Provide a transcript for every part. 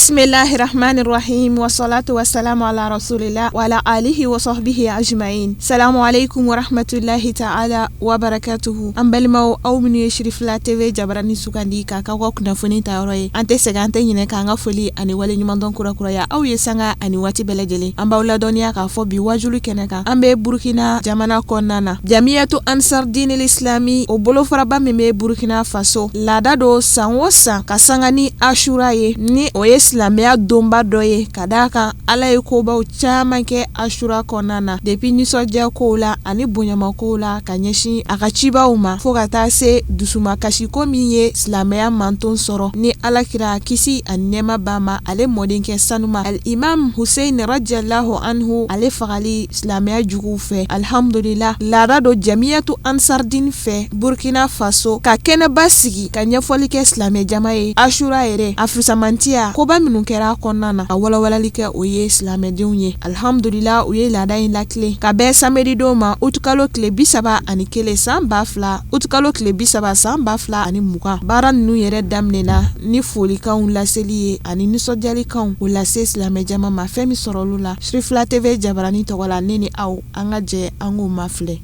Bismillahi rahmani rahim wa salatu wa salamu ala rasulillah wa ala alihi wa sahbihi ajmain. Salamu alaikum wa rahmatullahi ta'ala wa barakatuhu. An balimaw, aw minnu ye Sirifila TV jabarani sugandi k'a k'aw ka kunnafoni ta yɔrɔ ye, an tɛ sɛgɛn, an tɛ ɲinɛ k'an ka foli ani waleɲumandɔn kurakuraya aw ye sanga ani waati bɛɛ lajɛlen. An b'aw ladɔnniya k'a fɔ bi wajuli kɛnɛ kan, an bɛ Burukina jamana kɔnɔna na, Jamiyatu Ansar Dinil Islami, o bolofaraba min bɛ Burukina Faso, laada don san o san ka sanga ni Asura ye, ni o ye silamɛya donba dɔ ye, ka d'a kan Ala ye kobaw caman kɛ Asura kɔnɔna na, depuis nisɔndiya kow la ani bonyama kow la ka ɲɛsin a ka cibaw ma, fo ka taa se dusumakasiko min ye silamɛya manton sɔrɔ ni Alakira, kisi ani nɛɛma b'a ma, ale mɔdenkɛ sanuma al imam Hussein radiallahu anhu, ale fagali silamɛya juguw fɛ. Alhamdulila, laada don Jamiyatu Ansardin fɛ Burkina Faso ka kɛnɛba sigi ka ɲɛfɔli kɛ silamɛ jama ye Asura yɛrɛ a fisamantiya koba minnu kɛra a kɔnɔna na, ka walawalali kɛ o ye silamɛdenw ye. Alhamdulila, u ye laada in latilen ka bɛn samedi don ma, utukalo tile 31 san 2000, utukalo tile 30 san 2020. Baara ninnu yɛrɛ daminɛna ni folikanw laseli ye ani nisɔndiyalikanw o lase silamɛ jama ma. Fɛn min sɔrɔ olu la, Sirifila TV jabarani tɔgɔ la, ne ni aw, an ka jɛ an k'o mafilɛ.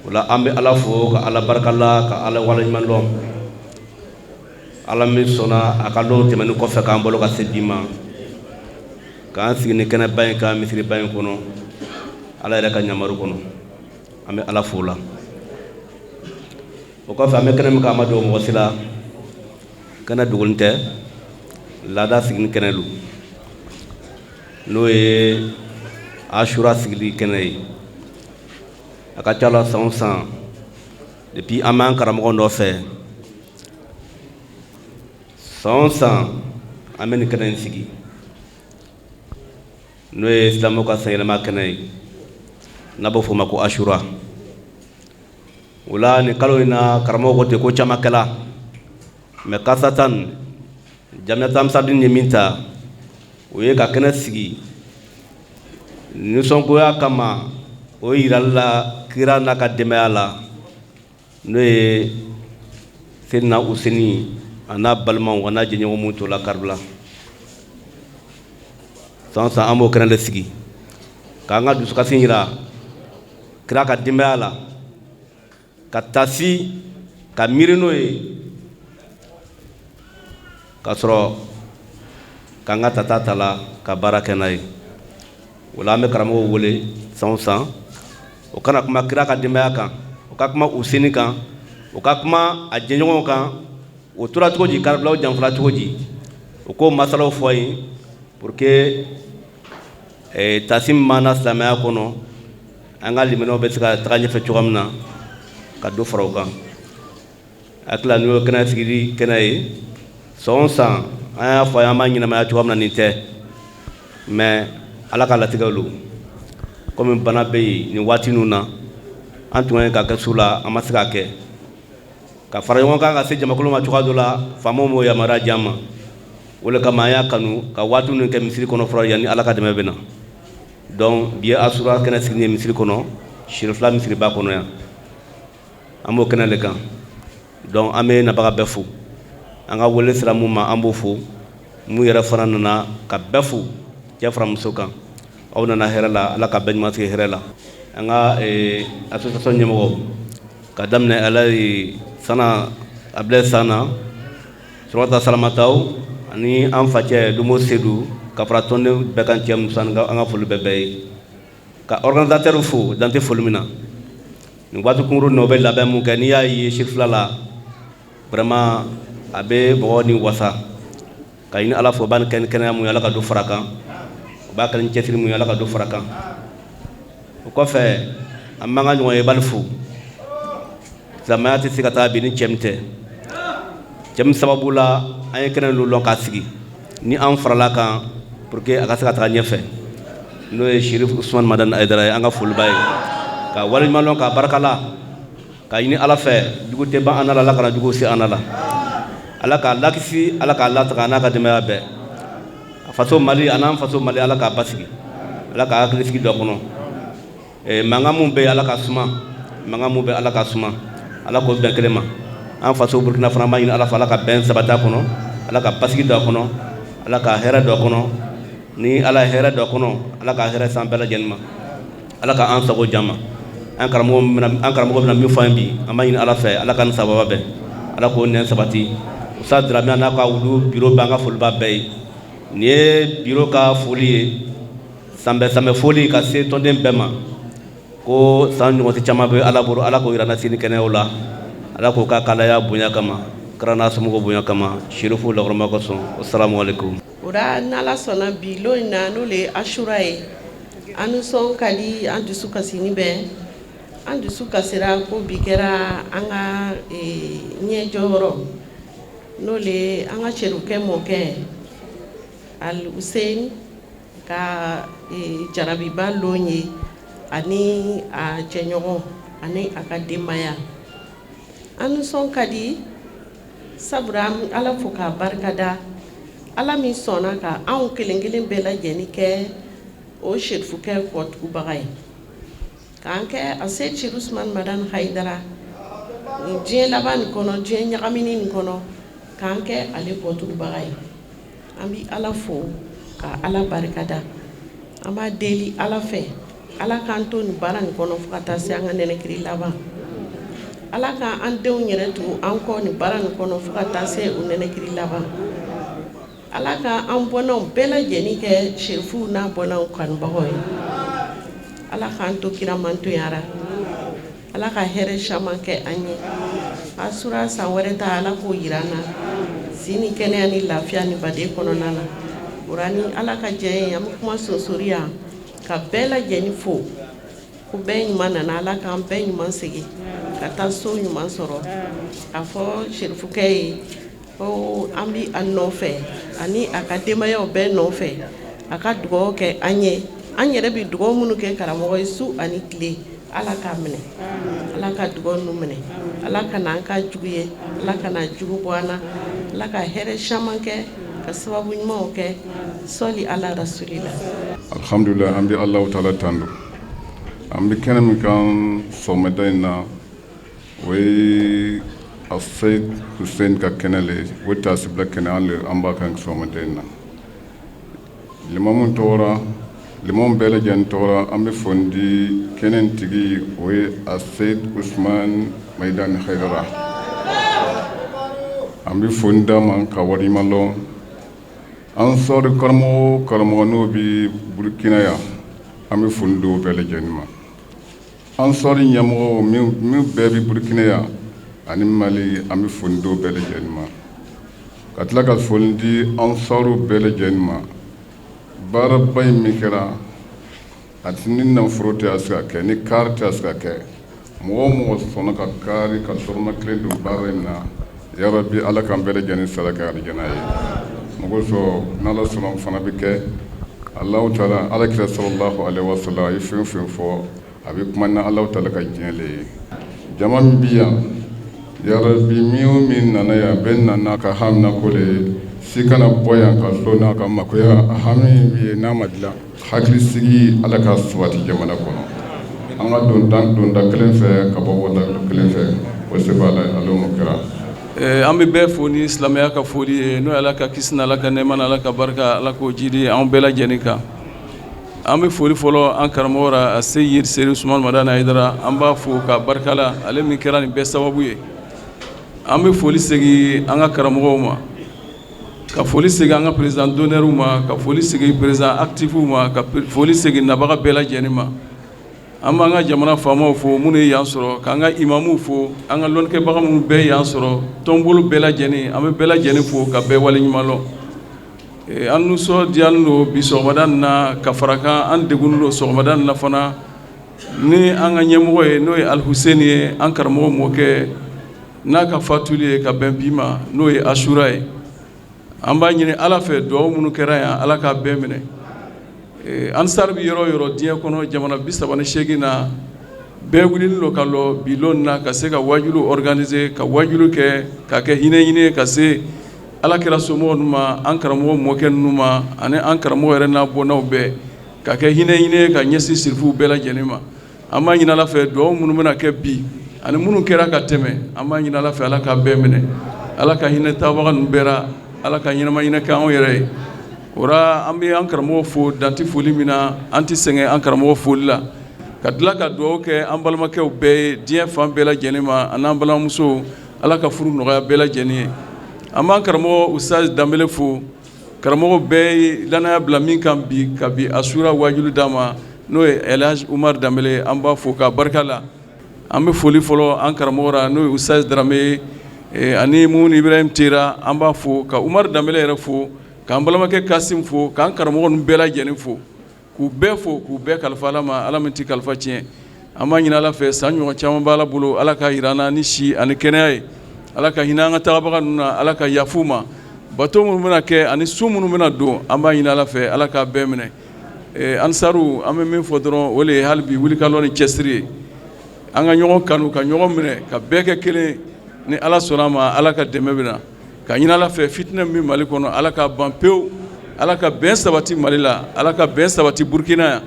O la an bɛ Ala fo ka Ala barika la ka Ala waleɲuman dɔn, Ala min sɔnna a ka lon tɛmɛnen kɔfɛ k'an balo ka se bi ma, k'an sigi ni kɛnɛba in kan, misiriba in kɔnɔ, Ala yɛrɛ ka ɲamaru kɔnɔ. An bɛ Ala fo la. O kɔfɛ, an bɛ kɛnɛ min kan, a ma dogo mɔgɔ si la, kɛnɛ dogolen tɛ, laada sigini kɛnɛ don, n'o ye Asura sigili kɛnɛ ye. A ka ca la, san o san, depuis an b'an karamɔgɔ nɔfɛ, san o san an bɛ nin kɛnɛ in sigi, n'o ye silamɛw ka sanyɛlɛma kɛnɛ ye, n'a b'o fɔ o ma ko Asura. O la nin kalo in na, karamɔgɔ ko ten ko caman kɛla, mais kasatan Jamiyatu Ansardin ye min ta, o ye ka kɛnɛ sigi nisɔngoya kama, o yirali la kira n'a ka denbaya la, n'o ye Seyidina Useni a n'a balimaw a n'a jɛɲɔgɔn minnu tola Karibila. San san an b'o kɛnɛ de sigi k'an ka dusukasi yira kira ka denbaya la, ka taasi ka miiri n'o ye, ka sɔrɔ k'an ka tata ta la ka baara kɛ n'a ye. O la an bɛ karamɔgɔw wele san o san, o kana kuma kira ka denbaya kan, o ka kuma Useni kan, o ka kuma a jɛɲɔgɔnw kan, o tora cogo di Karibila, o janfara cogo di, o k'o masalaw fɔ yen pour que taasi min b'an na silamɛya kɔnɔ, an ka limaniyaw bɛ se ka taga ɲɛfɛ cogoya min na, ka dɔ fara o kan. Hakili n'o ye kɛnɛ sigili kɛnɛ ye. San o san an y'a fɔ an b'a ɲɛnamaya cogoya min na, nin tɛ, mais Ala ka latigɛ don. Komi bana bɛ yen nin waati ninnu na, an tun ye ka kɛ su la, an ma se k'a kɛ ka fara ɲɔgɔn kan ka se jamakulu ma cogoya dɔ la. Faamaw m'o yamaruya di an ma, o de kama an y'a kanu ka waati ninnu kɛ misiri kɔnɔ fɔlɔ, yanni Ala ka dɛmɛ bɛ na. Donc bi ye Asura kɛnɛ sigi ye misiri kɔnɔ, Sirifila misiriba kɔnɔ yan. An b'o kɛnɛ de kan. Donc an bɛ nabaga bɛɛ fo, an ka wele sira mun ma, an b'o fo. Mun yɛrɛ fana nana, ka bɛɛ fo, cɛ fara muso kan. Aw nana hɛrɛ la, Ala ka bɛɛ ɲuman sigi hɛrɛ la. An ka association ɲɛmɔgɔ, ka daminɛ ala ye sana Abilɛ Sana Surakata Salamataw ani an facɛ Domo Sedu, ka fara tɔnden bɛɛ kan, cɛ muso, an ka foli bɛɛ bɛɛ ye, ka organisateur fo, dan tɛ foli min na. Nin waati kunkurun na, o bɛ labɛn mun kɛ, n'i y'a ye Sirifila la, vraiment a bɛ mɔgɔ ni wasa. Ka ɲini Ala fɛ, o b'a kɛ ni kɛnɛya mun ye, Ala ka dɔ fara kan. O b'a kɛ ni cɛsiri mun ye, Ala ka dɔ fara kan. O kɔfɛ, an b'an ka ɲɔgɔn yebali fo. Silamɛya tɛ se ka taa bi ni cɛ min tɛ, cɛ min sababu la an ye kɛnɛ ninnu lɔn k'a sigi, ni an farala kan pour que a ka se ka taga ɲɛfɛ, n'o ye Sherif Usman Madani Ayidara ye. An ka foli b'a ye, ka waleɲuman dɔn, k'a barika la, ka ɲini Ala fɛ, jugu tɛ ban an la, Ala kana jugu se an la. Ala k'a lakisi, Ala k'a lataga, a n'a ka denbaya bɛɛ. A faso Mali, a n'an faso Mali, Ala k'a basigi, Ala k'a hakili sigi don a kɔnɔ. Mankan mun bɛ yen, Ala ka suma. Mankan mun bɛ, Ala ka suma, Ala k'o bɛn kelen ma. An faso Burukina fana, b'a ɲini Ala fɛ, Ala ka bɛn sabati a kɔnɔ, Ala ka basigi don a kɔnɔ. Ala ka hɛrɛ don a kɔnɔ. Ni Ala ye hɛrɛ don a kɔnɔ, Ala ka hɛrɛ s'an bɛɛ lajɛlen ma. Ala ka an sago jama. An karamɔgɔ an karamɔgɔ bɛna min fɔ an bi, an b'a ɲini Ala fɛ, Ala ka nin sababa bɛn, Ala k'o nɛn sabati. Usa Dramé n'a ka wulu biro bɛ, an ka foli b'a bɛɛ ye. Nin ye biro ka foli ye, sanbɛ sanbɛ foli ka se tɔnden bɛɛ ma, ko san ɲɔgɔn caman bɛ Ala bolo. Ala k'o yira sini kɛnɛyaw la. Ala k'o ka kalaya bonya kama, kira n'a somɔgɔw bonya kama, Serifu lakɔrɔma kosɔn. Assalamu alaikum. O la, n'Ala sɔnna, bi lon in na, n'o le ye Asura ye, an nisɔn ka di, an dusu kasini bɛ, an dusu kasira ko bi kɛra an ka ɲɛjɔyɔrɔ, n'o le ye an ka serifukɛ mɔkɛ Al Hussein ka jarabiba lon ye, ani a cɛɲɔgɔn ani a ka denbaya. An nisɔn ka di sabula an Ala fo k'a barikada, Ala min sɔnna ka anw kelen kelen bɛɛ lajɛlen kɛ o serifukɛ kɔtugubaga ye, k'an kɛ a se Seri Usumani Madani Hayidara nin diɲɛ laban nin kɔnɔ, diɲɛ ɲagamini nin kɔnɔ, k'an kɛ ale kɔtugubaga ye. An bɛ Ala fo ka Ala barikada. An b'a deli Ala fɛ, Ala k'an to nin baara nin kɔnɔ fo ka taa se an ka nɛnɛkiri laban. Ala ka an denw yɛrɛ tugu an kɔ nin baara nin kɔnɔ fo ka taa se u nɛnɛkiri laban. Ala ka an bɔnnaw bɛɛ lajɛlen kɛ serifuw n'a bɔnnaw kanubagaw ye. Ala k'an to kira mantoyara. Ala ka hɛrɛ caman kɛ an ye. Asura san wɛrɛ ta, Ala k'o yira an na si ni kɛnɛya ni lafiya ni baden kɔnɔna na. O la, ni Ala ka jɛ ye, an bɛ kuma sonsori yan ka bɛɛ lajɛlen fo ko bɛɛ ɲuman nana. Ala k'an bɛɛ ɲuman segin ka taa so ɲuman sɔrɔ. A fɔ serifukɛ ye ko an bɛ a nɔfɛ ani a ka denbayaw bɛɛ nɔfɛ, a ka dugawu kɛ an ye. An yɛrɛ bɛ dugawu minnu kɛ karamɔgɔ ye su ani tile, Ala k'a minɛ, Ala ka dugawu ninnu minɛ. Ala ka n'an ka jugu ye, Ala ka na jugu bɔ an na, Ala ka hɛrɛ caman kɛ, ka sababu ɲumanw kɛ. Sɔli ala rasulila. Alhamdulilah, an bɛ Alahu taala tando. An bɛ kɛnɛ min kan sɔgɔmada in na, o ye Aseyid Hussein ka kɛnɛ le ye. O taasibila kɛnɛ an le an b'a kan sɔgɔmada in na. Limamu tɔgɔra, limamu bɛɛ lajɛlen tɔgɔra, an bɛ foli di kɛnɛ tigi, o ye Aseyid Usman Maidani Hayidara. An bɛ foli d'a ma ka waleɲuman dɔn. Ansar karamɔgɔ karamɔgɔ n'o bɛ Burukina yan, an bɛ foli d'o bɛɛ lajɛlen ma. Ansar ɲɛmɔgɔ min bɛɛ bɛ Burukina yan ani Mali, an bɛ foli d'o bɛɛ lajɛlen ma, ka tila ka foli di Ansaru bɛɛ lajɛlen ma. Baaraba in min kɛra, a tɛ ni nafolo tɛ a se ka kɛ, ni kaari tɛ a se ka kɛ. Mɔgɔ o mɔgɔ sɔnna ka kaari ka dɔrɔmɛ kelen don baara in na, yarabi, Ala k'an bɛɛ lajɛlen sara kɛ alijana ye. Mɔgɔ sɔrɔ n'Ala sɔnna, o fana bɛ kɛ. Alahu taala, Ala kira sallallahu alaihi wasallam, a ye fɛn fɛn fɔ, a bɛ kuma ni Alahu taala ka diɲɛ le ye. Jama min bi yan, yarabi, min o min nana yan, bɛɛ nana ka hamina ko le ye. Si kana bɔ yan ka so n'a ka makoya a hami min ye n'a ma dilan. Hakilisigi, Ala ka sabati jamana kɔnɔ. An ka don donda kelen fɛ ka bɔ bɔda kelen fɛ, o se b'a la, ale m'o kɛra. An bɛ bɛɛ fo ni silamɛya ka foli ye, n'o ye Ala ka kisi, Ala ka nɛɛma, Ala ka barika, Ala k'o jidi an bɛɛ lajɛlen kan. An bɛ foli fɔlɔ an karamɔgɔ ra, a Seyid Seri Usumani Madani Hayidara. An b'a fo ka barika la, ale min kɛra nin bɛɛ sababu ye. An bɛ foli segin an ka karamɔgɔw ma, ka foli segin an ka président d'honneur ma, ka foli segin président actif ma, ka foli segin nabaga bɛɛ lajɛlen ma. An b'an ka jamana faamaw fo minnu ye yan sɔrɔ, k'an ka imamuw fo, an ka lɔnnikɛbaga minnu bɛɛ ye yan sɔrɔ, tɔnbolo bɛɛ lajɛlen, an bɛ bɛɛ lajɛlen fo ka bɛɛ waleɲuman lɔn. An nisɔndiyalen don bi sɔgɔmada in na, ka fara kan an degunnen don sɔgɔmada in na fana ni an ka ɲɛmɔgɔ ye, n'o ye Alihuseni ye, an karamɔgɔ mɔkɛ n'a ka fatuli ye ka bɛn bi ma, n'o ye Asura ye. An b'a ɲini Ala fɛ, dugawu minnu kɛra yan, Ala k'a bɛɛ minɛ. Ansar bɛ yɔrɔ yɔrɔ diɲɛ kɔnɔ, jamana 38 na, bɛɛ wulilen don ka lɔ bi lon na ka se ka wajulu organiser, ka wajulu kɛ, ka kɛ hinɛ ɲini ka se Ala kira somɔgɔw ninnu ma, an karamɔgɔ mɔkɛ ninnu ma, ani an karamɔgɔ yɛrɛ n'a bɔnnaw bɛɛ, ka kɛ hinɛ ɲini ka ɲɛsin sirifuw bɛɛ lajɛlen ma. An b'a ɲini Ala fɛ, dugawu minnu bɛna kɛ bi ani minnu kɛra ka tɛmɛ, an b'a ɲini Ala fɛ, Ala k'a bɛɛ minɛ. Ala ka hinɛ tabaga ninnu bɛɛ ra. Ala ka ɲɛnama ɲinɛ kɛ anw yɛrɛ ye. O ra an bɛ an karamɔgɔ fo dan tɛ foli min na, an tɛ sɛgɛn an karamɔgɔ foli la, ka tila ka dugawu kɛ an balimakɛw bɛɛ ye diɲɛ fan bɛɛ lajɛlen ma, an'an balimamusow. Ala ka furu nɔgɔya bɛɛ lajɛlen ye. An b'an karamɔgɔ Ustaz Danbele fo, karamɔgɔ bɛɛ ye danaya bila min kan bi, ka bi Asura wajulu d'a ma, n'o ye Elhaji Umar Danbele, an b'a fo k'a barika la. An bɛ foli fɔlɔ an karamɔgɔ ra, n'o ye Ustaz Darame ye, ani Mumuni Ibrahim Tera, an b'a fo, ka Umar Danbele yɛrɛ fo, k'an balimakɛ Kasim fo, k'an karamɔgɔ ninnu bɛɛ lajɛlen fo, k'u bɛɛ fo, k'u bɛɛ kalifa Ala ma, Ala min tɛ kalifa tiɲɛ. An b'a ɲini Ala fɛ, san ɲɔgɔn caman b'Ala bolo, Ala k'a jira an na ni si ani kɛnɛya ye. Ala ka hinɛ an ka tagabaga ninnu na, Ala ka yafa u ma. Bato minnu bɛna kɛ ani sun minnu bɛna don, an b'a ɲini Ala fɛ, Ala k'a bɛɛ minɛ. Ansaru, an bɛ min fɔ dɔrɔn, o de ye hali bi wulikalɔ ni cɛsiri ye, an ka ɲɔgɔn kanu, ka ɲɔgɔn minɛ, ka bɛɛ kɛ kelen. Ni Ala sɔnna a ma, Ala ka dɛmɛ bɛ na. Ka ɲini Ala fɛ, fitinɛ min bɛ Mali kɔnɔ, Ala k'a ban pewu. Ala ka bɛn sabati Mali la, Ala ka bɛn sabati Burukina yan.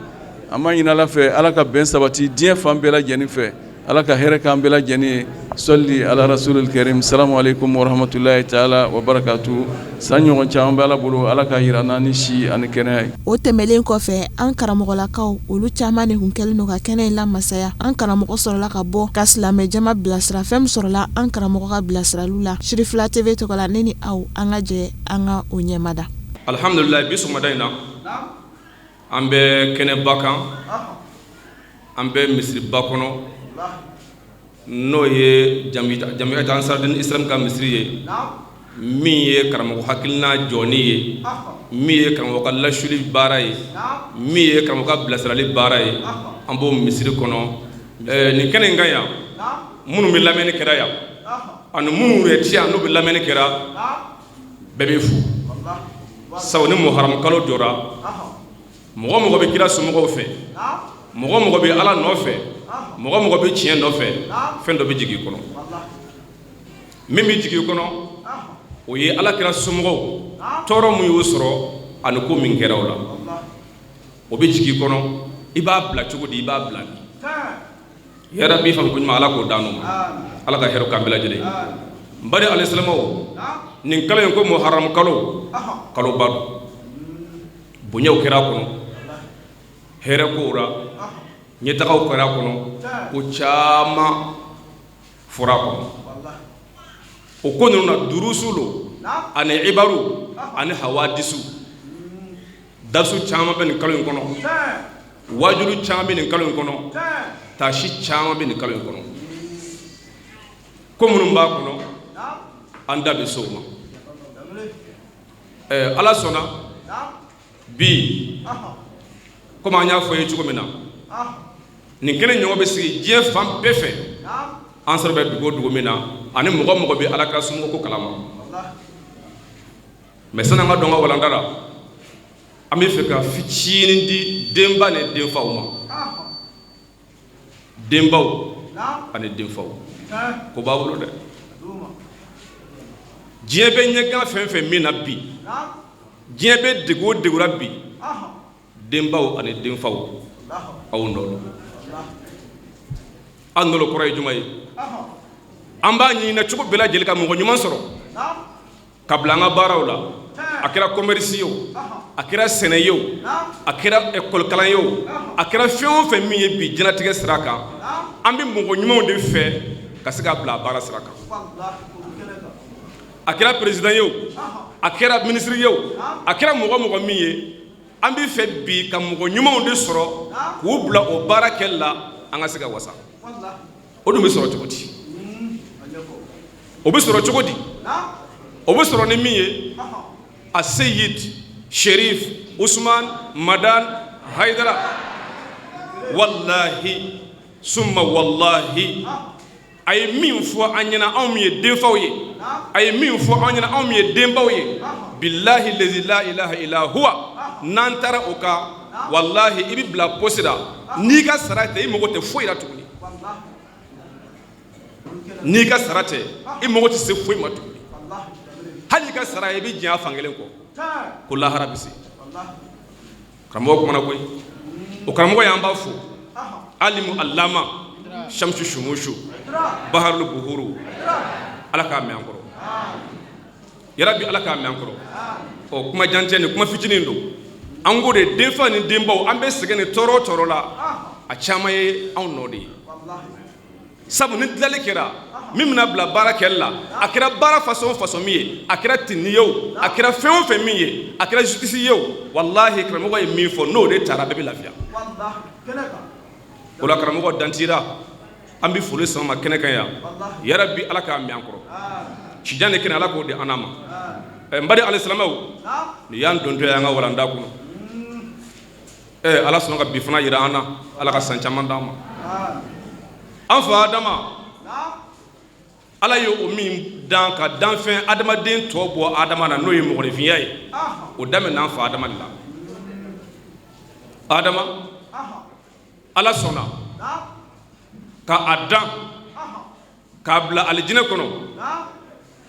An b'a ɲini Ala fɛ, Ala ka bɛn sabati diɲɛ fan bɛɛ lajɛlen fɛ. Ala ka hɛrɛ k'an bɛɛ lajɛlen ye. Sɔli ala rasulil karim. Salamu aleykum warahmatulahi taala wa barakatu. San ɲɔgɔn caman bɛ Ala bolo, Ala k'a jira an na ni si ani kɛnɛya ye. O tɛmɛnlen kɔfɛ, an karamɔgɔlakaw, olu caman de tun kɛlen don ka kɛnɛ in lamasaya. An karamɔgɔ sɔrɔla ka bɔ ka silamɛjama bilasira. Fɛn min sɔrɔla an karamɔgɔ ka bilasiraliw la, Sirifila TV tɔgɔ la, ne ni aw, an ka jɛ an ka o ɲɛmada. Alihamdulilayi, bi sɔgɔmada in na, an bɛ kɛnɛba kan, an bɛ misiriba kɔnɔ, n'o ye Jamiyat Ansar Dine Islam ka misiri ye, min ye karamɔgɔ hakilina jɔni ye, min ye karamɔgɔ ka lasuli baara ye, min ye karamɔgɔ ka bilasirali baara ye. An b'o misiri kɔnɔ nin kɛnɛ in kan yan. Minnu bɛ lamɛnni kɛra yan ani minnu yɛrɛ ti yan, n'u bɛ lamɛnni kɛra, bɛɛ bɛ fo. Sabu ni muharamu kalo jɔra, mɔgɔ mɔgɔ bɛ kira somɔgɔw fɛ, mɔgɔ mɔgɔ bɛ Ala nɔfɛ, mɔgɔ mɔgɔ bɛ tiɲɛ nɔfɛ, fɛn dɔ bɛ jigin i kɔnɔ. Min bɛ jigin i kɔnɔ, o ye Ala kira somɔgɔw tɔɔrɔ min y'o sɔrɔ ani ko min kɛra o la, o bɛ jigin i kɔnɔ. I b'a bila cogo di? I b'a bila min? Yarabi, faamu ko ɲuman, Ala k'o d'an ma. Ala ka hɛrɛ k'an bɛɛ lajɛlen. N baden alisilamɛw, nin kalo in ko muharamu kalo, kaloba don. Bonyaw kɛra a kɔnɔ, hɛrɛ kow ra, ɲɛtagaw kɛra a kɔnɔ, ko caman fɔra a kɔnɔ. O ko ninnu na, durusu lo ani ibaru ani hawadisu. Darisu caman bɛ nin kalo in kɔnɔ, wajulu caman bɛ nin kalo in kɔnɔ, taasi caman bɛ nin kalo in kɔnɔ. Ko minnu b'a kɔnɔ, an da bɛ se o ma. Ala sɔnna bi, komi an y'a fɔ ye cogo min na, nin kɛnɛ ɲɔgɔn bɛ sigi diɲɛ fan bɛɛ fɛ. An sɔrɔ bɛ dugu o dugu min na, ani mɔgɔ mɔgɔ bɛ Ala ka somɔgɔ ko kalama. Mais sani an ka don an ka walanda la, an bɛ fɛ ka fitinin di denba ni denfaw ma. Denbaw ani denfaw, ko b'a bolo dɛ. Diɲɛ bɛ ɲɛgan fɛn fɛn min na bi, diɲɛ bɛ degun o degun la bi, denbaw ani denfaw, aw nɔ don. Aw nɔ kɔrɔ ye jumɛn ye? An b'a ɲini cogo bɛɛ lajɛlen ka mɔgɔ ɲuman sɔrɔ ka bila an ka baaraw la. A kɛra commerce ye o, a kɛra sɛnɛ ye o, a kɛra école kalan ye o, a kɛra fɛn o fɛn min ye bi diɲɛlatigɛ sira kan, an bɛ mɔgɔ ɲumanw de fɛ ka se ka bila a baara sira kan. A kɛra président ye o, a kɛra ministre ye o, a kɛra mɔgɔ mɔgɔ min ye, an bɛ fɛ bi ka mɔgɔ ɲumanw de sɔrɔ k'u bila o baara kɛli la, an ka se ka wasa. O dun bɛ sɔrɔ cogo di? O bɛ sɔrɔ cogo di? O bɛ sɔrɔ ni min ye, a Seyid Sherif Usman Madan Haidara, walahi summa walahi, a ye min fɔ an ɲɛna, anw min ye denfaw ye, a ye min fɔ an ɲɛna, anw min ye denbaw ye, bilahi lezi la ilaha illa huwa, n'an taara o kan, walahi, i bɛ bila poste la, n'i ka sara tɛ, i mago tɛ foyi la tuguni. N'i ka sara tɛ, i mago tɛ se foyi ma tuguni. Hali i ka sara, i bɛ diɲɛ a fankelen kɔ ko lahara bɛ se. Karamɔgɔ kumana koyi. O karamɔgɔ y'an b'a fo, alimu alama shamsu sumusu baharul buhuru, Ala k'a mɛn an kɔrɔ. Yarabi, Ala k'a mɛn an kɔrɔ. Ɔ, kuma jan tɛ, nin kuma fitinin don. An ko de, denfa ni denbaw, an bɛ sɛgɛn ni tɔɔrɔ o tɔɔrɔ la, a caman ye anw nɔ de ye. Sabu ni dilali kɛra, min bɛna bila baara kɛli la, a kɛra baara façon o façon min ye, a kɛra tinni ye o, a kɛra fɛn o fɛn min ye, a kɛra justice ye o, walahi, karamɔgɔ ye min fɔ, n'o de taara, bɛɛ bɛ lafiya o la. Karamɔgɔ dantira, an bɛ foli sama ma kɛnɛ kan yan. Yarabi, Ala k'a mɛn an kɔrɔ. Cijan de kɛnɛ, Ala k'o di an n'a ma. N baden alisilamɛw, nin y'an dontɔ ye an ka walanda kɔnɔ. Ala sɔnna ka bi fana yira an na. Ala ka san caman d'an ma. An fa Adama, Ala ye o min dan ka danfɛn adamaden tɔ bɔ Adama na, n'o ye mɔgɔninfinya ye, o daminɛ an fa Adama de la. Adama, Ala sɔnna ka a dan k'a bila alijinɛ kɔnɔ,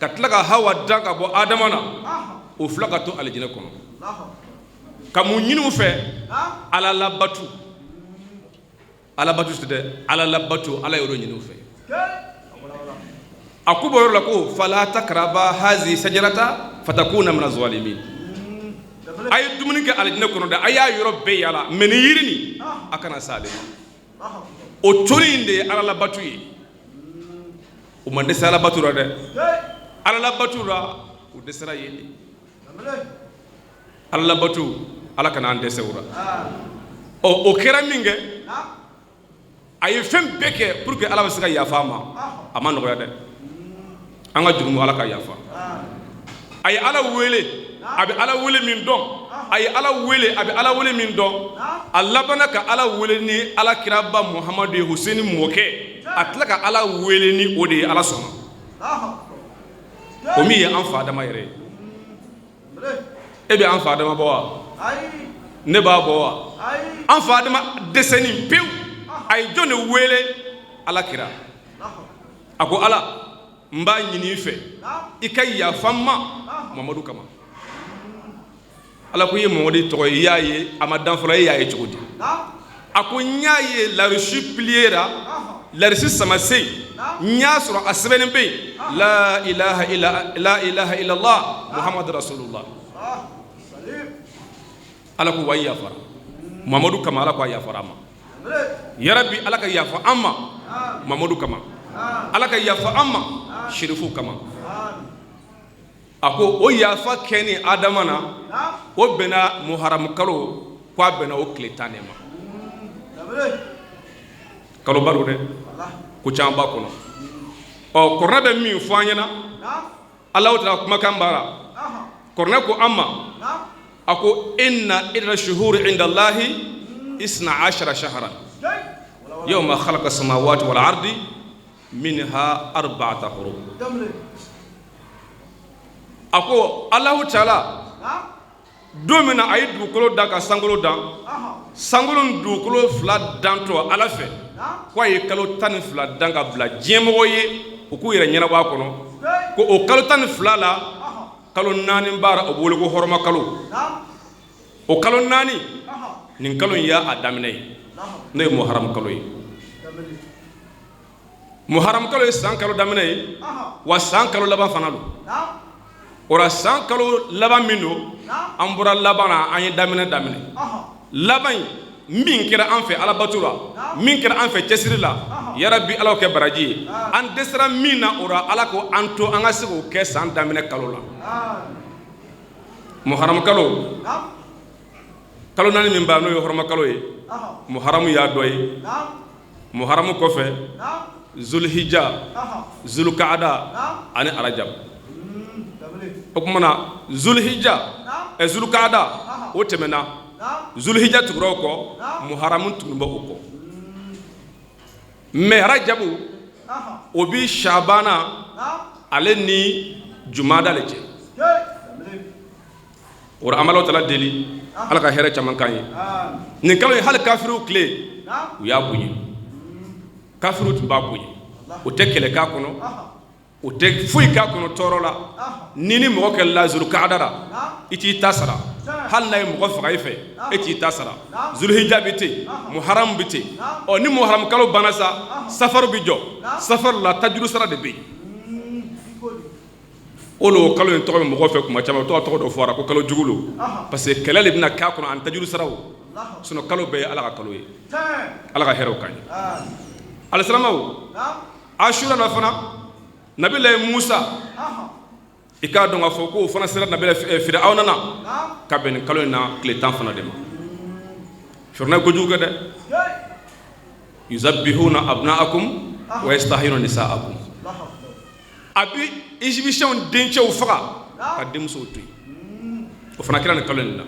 ka tila ka Hawa dan ka bɔ Adama na. O fila ka to alijinɛ kɔnɔ ka mun ɲini u fɛ? Ala labatu. Ala batu tɛ dɛ, Ala labatu. Ala y'o ɲini u fɛ. A ko bɔ yɔrɔ la ko fala takaraba hazi sajarata fatakuna mina zalimin. A ye dumuni kɛ alijinɛ kɔnɔ dɛ, a y'a yɔrɔ bɛɛ yala, mais ni yiri nin, a kana s'ale ma. O tori in de ye Ala labatu ye. U ma dɛsɛ Ala batu la dɛ, Ala labatu la, u dɛsɛra yen de. Ala labatu, Ala kana an dɛsɛ o la. Ɔ, o kɛra min kɛ, a ye fɛn bɛɛ kɛ pour que Ala bɛ se ka yafa a ma. A ma nɔgɔya dɛ. An ka jurumu, Ala ka yafa. A ye Ala wele, a bɛ Ala wele min dɔn. A ye Ala wele, a bɛ Ala wele min dɔn. A labanna ka Ala wele ni Ala kiraba Muhamadu ye, Huseni mɔkɛ. A tila ka Ala wele ni o de ye, Ala sɔnna. O min ye an fa Adama yɛrɛ ye. E bɛ an fa Adama bɔ wa? Ne b'a bɔ wa? An fa Adama dɛsɛni pewu, a ye jɔn de wele? Ala kira. A ko: Ala, n b'a ɲini i fɛ, i ka yafa n ma Mamadu kama. Ala ko: i ye Mamadu tɔgɔ ye, i y'a ye, a ma dan fɔlɔ, e y'a ye cogo di? A ko: n y'a ye larisi pilier la, larisi samasen, n y'a sɔrɔ a sɛbɛnnen bɛ yen: la ilaha illa, la ilaha illallah, Muhammadu rasulullah. Ala ko: wa n yafara Mamadu kama. Ala ko a yafara a ma. Yarabi, Ala ka yafa an ma Mamadu kama. Ala ka yafa an ma Sherifu kama. A ko o yafa kɛ ni Adama na, o bɛnna muharamu kalo, ko a bɛnna o tile 10 de ma. Kaloba don dɛ, ko caman b'a kɔnɔ. Ɔ, kuranɛ bɛ min fɔ an ɲɛna, Alahu taala kumakan b'a la. Kuranɛ ko an ma, a ko: inna iddata shuhuri inda Allahi isna ashara shahran yawma khalaqa samawati wal ardi minha arba'ata hurum. A ko Alahu taala, don min na a ye dugukolo dan ka sankolo dan, sankolo ni dugukolo fila dantɔ Ala fɛ, ko a ye kalo 12 dan ka bila diɲɛmɔgɔ ye, u k'u yɛrɛ ɲɛnabɔ a kɔnɔ. Ko o kalo 12 la, kalo naani b'a la, o bɛ wele ko hɔrɔma kalo. O kalo naani nin, kalo in y'a daminɛ ye, n'o ye muharamu kalo ye. Muharamu kalo ye san kalo daminɛ ye, wa san kalo laban fana don. O la, san kalo laban min don, an bɔra laban na, an ye daminɛ daminɛ. Laban in min kɛra an fɛ alabato la, min kɛra an fɛ cɛsiri la, yarabi, Ala kɛ baraji ye. An dɛsɛra min na, o la, Ala ko an to an ka se k'o kɛ san daminɛ kalo la, muharamu kalo. Kalo naani min b'a, n'o ye hɔrɔma kalo ye, muharamu y'a dɔ ye. Muharamu kɔfɛ, zulhijja, zulkaada ani arajab. O tuma na, zulhijja, zulkaada, o tɛmɛna, zulhijja tugura o kɔ, muharamu tuguni bɛ o kɔ. Mais arajabu, o bi shabana ale ni jumada le cɛ. O la, an b'Alahu taala deli, Ala ka hɛrɛ caman k'an ye nin kalo ye. Hali kafiriw tile, u y'a bonya. Kafiriw tun b'a bonya. O tɛ kɛlɛ k'a kɔnɔ, o tɛ foyi k'a kɔnɔ tɔɔrɔ la. Ni mɔgɔ kɛlɛla zulkaada la, i t'i ta sara. Hali n'a ye mɔgɔ faga i fɛ, e t'i ta sara. Zulhijja bɛ ten, muharamu bɛ ten. Ɔ, ni muharamu kalo banna sa, safaru bɛ jɔ. Safaru la, tajuru sara de bɛ yen. O lo kalo in tɔgɔ bɛ mɔgɔw fɛ kuma caman u to ka tɔgɔ dɔ fɔ a la ko kalo jugu lo parce que kɛlɛ de bɛna k'a kɔnɔ ani tajuru saraw sinon kalo bɛɛ ye Ala ka kalo ye Ala ka hɛrɛw k'an ye alisilamɛw asura la fana nabilayi Musa i k'a dɔn k'a fɔ k'o fana sera nabila Firawuna na ka bɛn nin kalo in na tile 10 fana de ma Firawuna ye kojugu kɛ dɛ yuzabihuna abnaakum wa yastahyuna nisaakum a bɛ égyptienw dencɛw faga ka denmusow to yen o fana kɛra nin kalo in na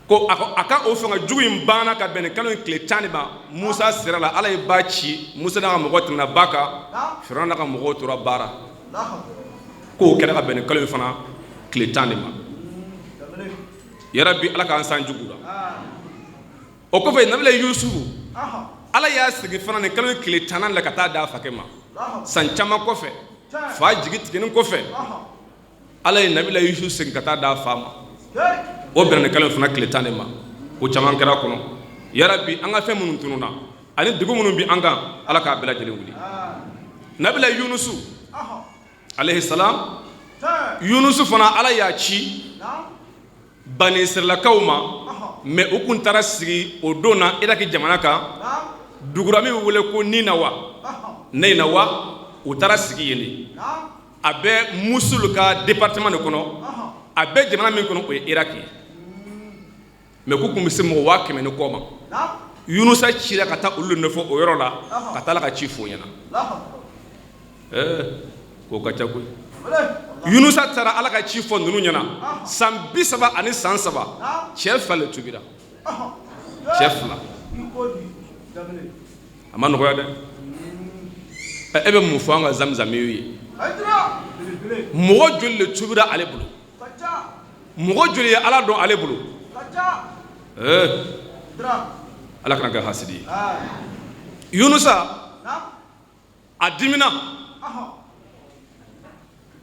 ko a ka o fanga jugu in banna ka bɛn nin kalo in tile 10 de ma Musa sera la Ala ye ba ci Musa n'a ka mɔgɔw tɛmɛna ba kan Firawuna n'a ka mɔgɔw tora bara k'o kɛra ka bɛn nin kalo in fana tile 10 de ma yarabi Ala k'an san jugu la o kɔfɛ nabila yusufu ala y'a segin fana nin kalo tile 10nan la ka taa d'a fakɛ ma san caman kɔfɛ fa jigi tigɛnin kɔfɛ ala ye nabila yusufu segin ka taa d'a fa ma o bɛnna nin kalo fana tile 10 de ma ko caman kɛra kɔnɔ yarabi an ka fɛn minnu tununna ani degun minnu bɛ an kan ala k'a bɛɛ lajɛlen wuli nabila yunusu alayhi salam yunusu fana ala y'a ci bani siralakaw ma mais u kun taara sigi o don na iraki jamana kan dugura min bɛ wele ko ninawa ninawa u taara sigi yen de a bɛ musul ka département de kɔnɔ a bɛ jamana min kɔnɔ o ye iraki ye mais k'u kun bɛ se mɔgɔ 100,000 ni kɔ ma yunusa cira ka taa olu de nɔfɛ o yɔrɔ la ka taa ala ka ci f'u ɲɛna ɛɛ k'o ka ca koyi yunusa taara ala ka ci fɔ ninnu ɲɛna san 30 ani san 3 cɛ fila le tubira cɛ fila a ma nɔgɔya dɛ e bɛ mun fɔ an ka zamizamiw ye mɔgɔ joli le tubira ale bolo mɔgɔ joli ye ala dɔn ale bolo ɛɛ ala kana kɛ hasidi ye yunusa a dimina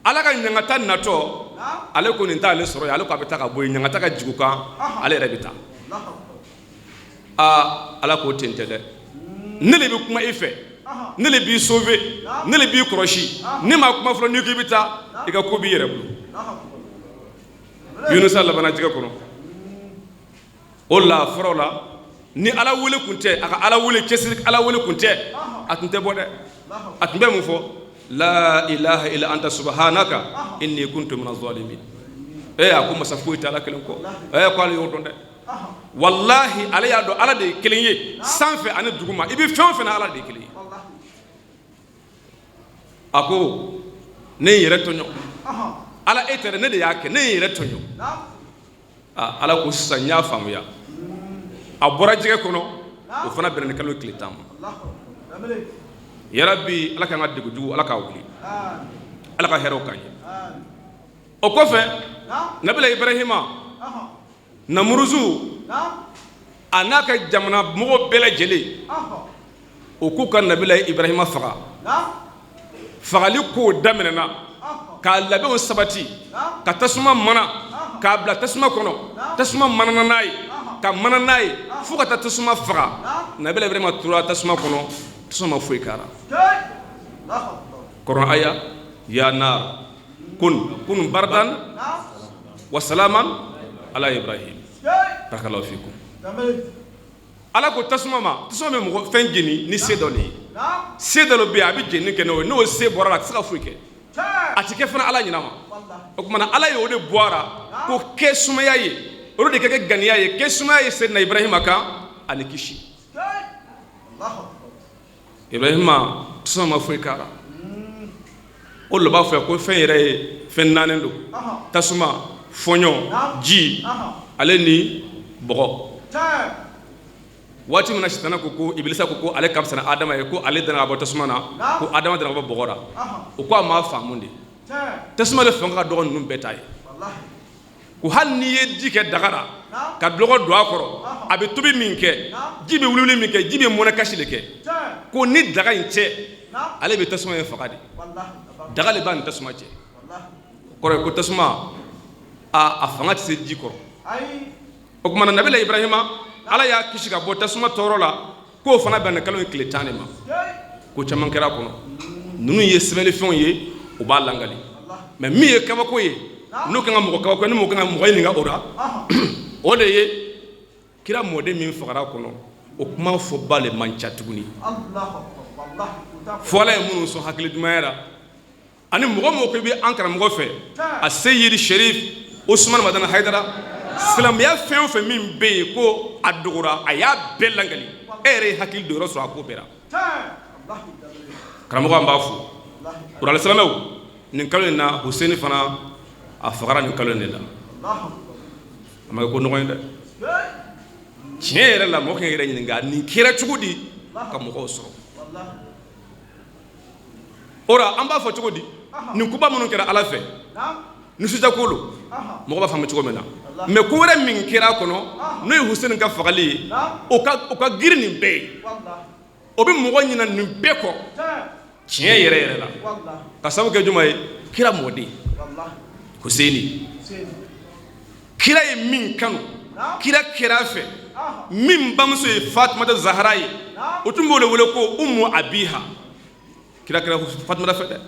ala ka ɲangata natɔ ale ko nin t'ale sɔrɔ yen ale ko a bɛ taa ka bɔ yen ɲangata ka jigin kan ale yɛrɛ bɛ taa aa ala ko ten tɛ dɛ ne le bɛ kuma i fɛ ne le b'i sauver ne le b'i kɔlɔsi ne ma kuma fɔlɔ n'i ko i bɛ taa i ka ko b'i yɛrɛ bolo yunusa labanna jɛgɛ kɔnɔ o la fɔlɔ la ni ala wele kun tɛ a ka ala wele cɛsiri ala wele kun tɛ a tun tɛ bɔ dɛ a tun bɛ mun fɔ la ilaha illa anta subhanaka inni kuntu minaz zalimin ee a ko masa foyi tɛ ala kelen kɔ ee ko ale y'o dɔn dɛ walahi ale y'a dɔn ala de ye kelen ye sanfɛ ani duguma i bɛ fɛn o fɛn na ala de ye kelen ye a ko ne ye n yɛrɛ tɔɲɔ ala e tɛ dɛ ne de y'a kɛ ne ye n yɛrɛ tɔɲɔ Ala ko sisan n y'a faamuya a bɔra jɛgɛ kɔnɔ o fana bɛnna nin kalo tile 10 ma yarabi ala k'an ka degun jugu ala k'a wuli ala ka hɛrɛw k'an ye o kɔfɛ nabila ibrahima namuruzu a n'a ka jamana mɔgɔw bɛɛ lajɛlen o k'u ka nabila ibrahima faga fagali kow daminɛna k'a labɛnw sabati ka tasuma mana k'a bila tasuma kɔnɔ tasuma manana n'a ye ka mana n'a ye fo ka taa tasuma faga nabila ibrahima tora tasuma kɔnɔ tasuma ma foyi k'a la kuranɛ aya ya nar kun kun bardan wa salaman ala ibrahim barakallahu fikum ala ko tasuma ma tasuma bɛ mɔgɔ fɛn jeni ni se dɔ de ye se dɔ bɛ yen a bɛ jeni kɛ n'o ye n'o se bɔra la a tɛ se ka foyi kɛ a tɛ kɛ fana ala ɲinɛ ma o tuma na ala y'o de bɔ a ra ko kɛ sumaya ye olu de kɛ kɛ ganiya ye kɛ sumaya ye seyidina ibrahima kan ani kisi Ibrahima tasuma ma foyi k'a la o de b'a fɔ ko fɛn yɛrɛ ye fɛn naani don tasuma fɔɲɔ ji ale ni bɔgɔ waati min na sitana ko ko ibilisa ko ko ale ka fisa ni adama ye ko ale danna ka bɔ tasuma na ko adama danna ka bɔ bɔgɔ la o ko a m'a faamu de tasuma de fanga ka dɔgɔ ninnu bɛɛ ta ye ko hali n'i ye ji kɛ daga la ka dɔgɔ don a kɔrɔ a bɛ tobi min kɛ ji bɛ wuli min kɛ ji bɛ mɔnɛ kasi de kɛ ko ni daga in cɛ ale bɛ tasuma in faga de daga de b'a ni tasuma cɛ kɔrɔ ye ko tasuma a fanga tɛ se ji kɔrɔ o tuma na nabila ibrahima ala y'a kisi ka bɔ tasuma tɔɔrɔ la k'o fana bɛnna kalo in tile 10 de ma ko caman kɛra a kɔnɔ ninnu ye sɛbɛnnifɛnw ye u b'a langali Mais min ye kabako ye, n'o kan ka mɔgɔ kabako, ni mɔgɔ kan ka mɔgɔ ɲininka o la, o de ye kira mɔden min fagara kɔnɔ, o kuma fɔba le man ca tuguni. Fo Ala ye minnu sɔn hakili dumanya la, ani mɔgɔ mɔgɔ ko i bɛ an karamɔgɔ fɛ, a Seyidi Sherif Usumani Madani Hayidara, silamɛya fɛn o fɛn min bɛ yen ko a dogora, a y'a bɛɛ langali. E yɛrɛ ye hakili don yɔrɔ sɔrɔ a ko bɛɛ la. Karamɔgɔ, an b'a fo. Kuranɛ silamɛw, nin kalo in na, Huseni fana a fagara nin kalo in de la. A ma kɛ ko nɔgɔn ye dɛ. Tiɲɛ yɛrɛ la, mɔgɔ k'i yɛrɛ ɲininka nin kɛra cogo di ka mɔgɔw sɔrɔ o la. An b'a fɔ cogo di? Nin koba minnu kɛra Ala fɛ, nisɔndiya ko lo, mɔgɔ b'a faamu cogo min na. Mais ko wɛrɛ min kɛra a kɔnɔ, n'o ye Huseni ka fagali ye, o ka girin nin bɛɛ ye. O bɛ mɔgɔ ɲina nin bɛɛ kɔ tiɲɛ yɛrɛ yɛrɛ la, ka sababu kɛ juma ye? Kira mɔden Huseni, kira ye min kanu, kira kɛra a fɛ, min bamuso ye Fatumata Zahara ye, o tun b'o de wele ko Umu Abiha. Kira kɛra Fatumata fɛ dɛ.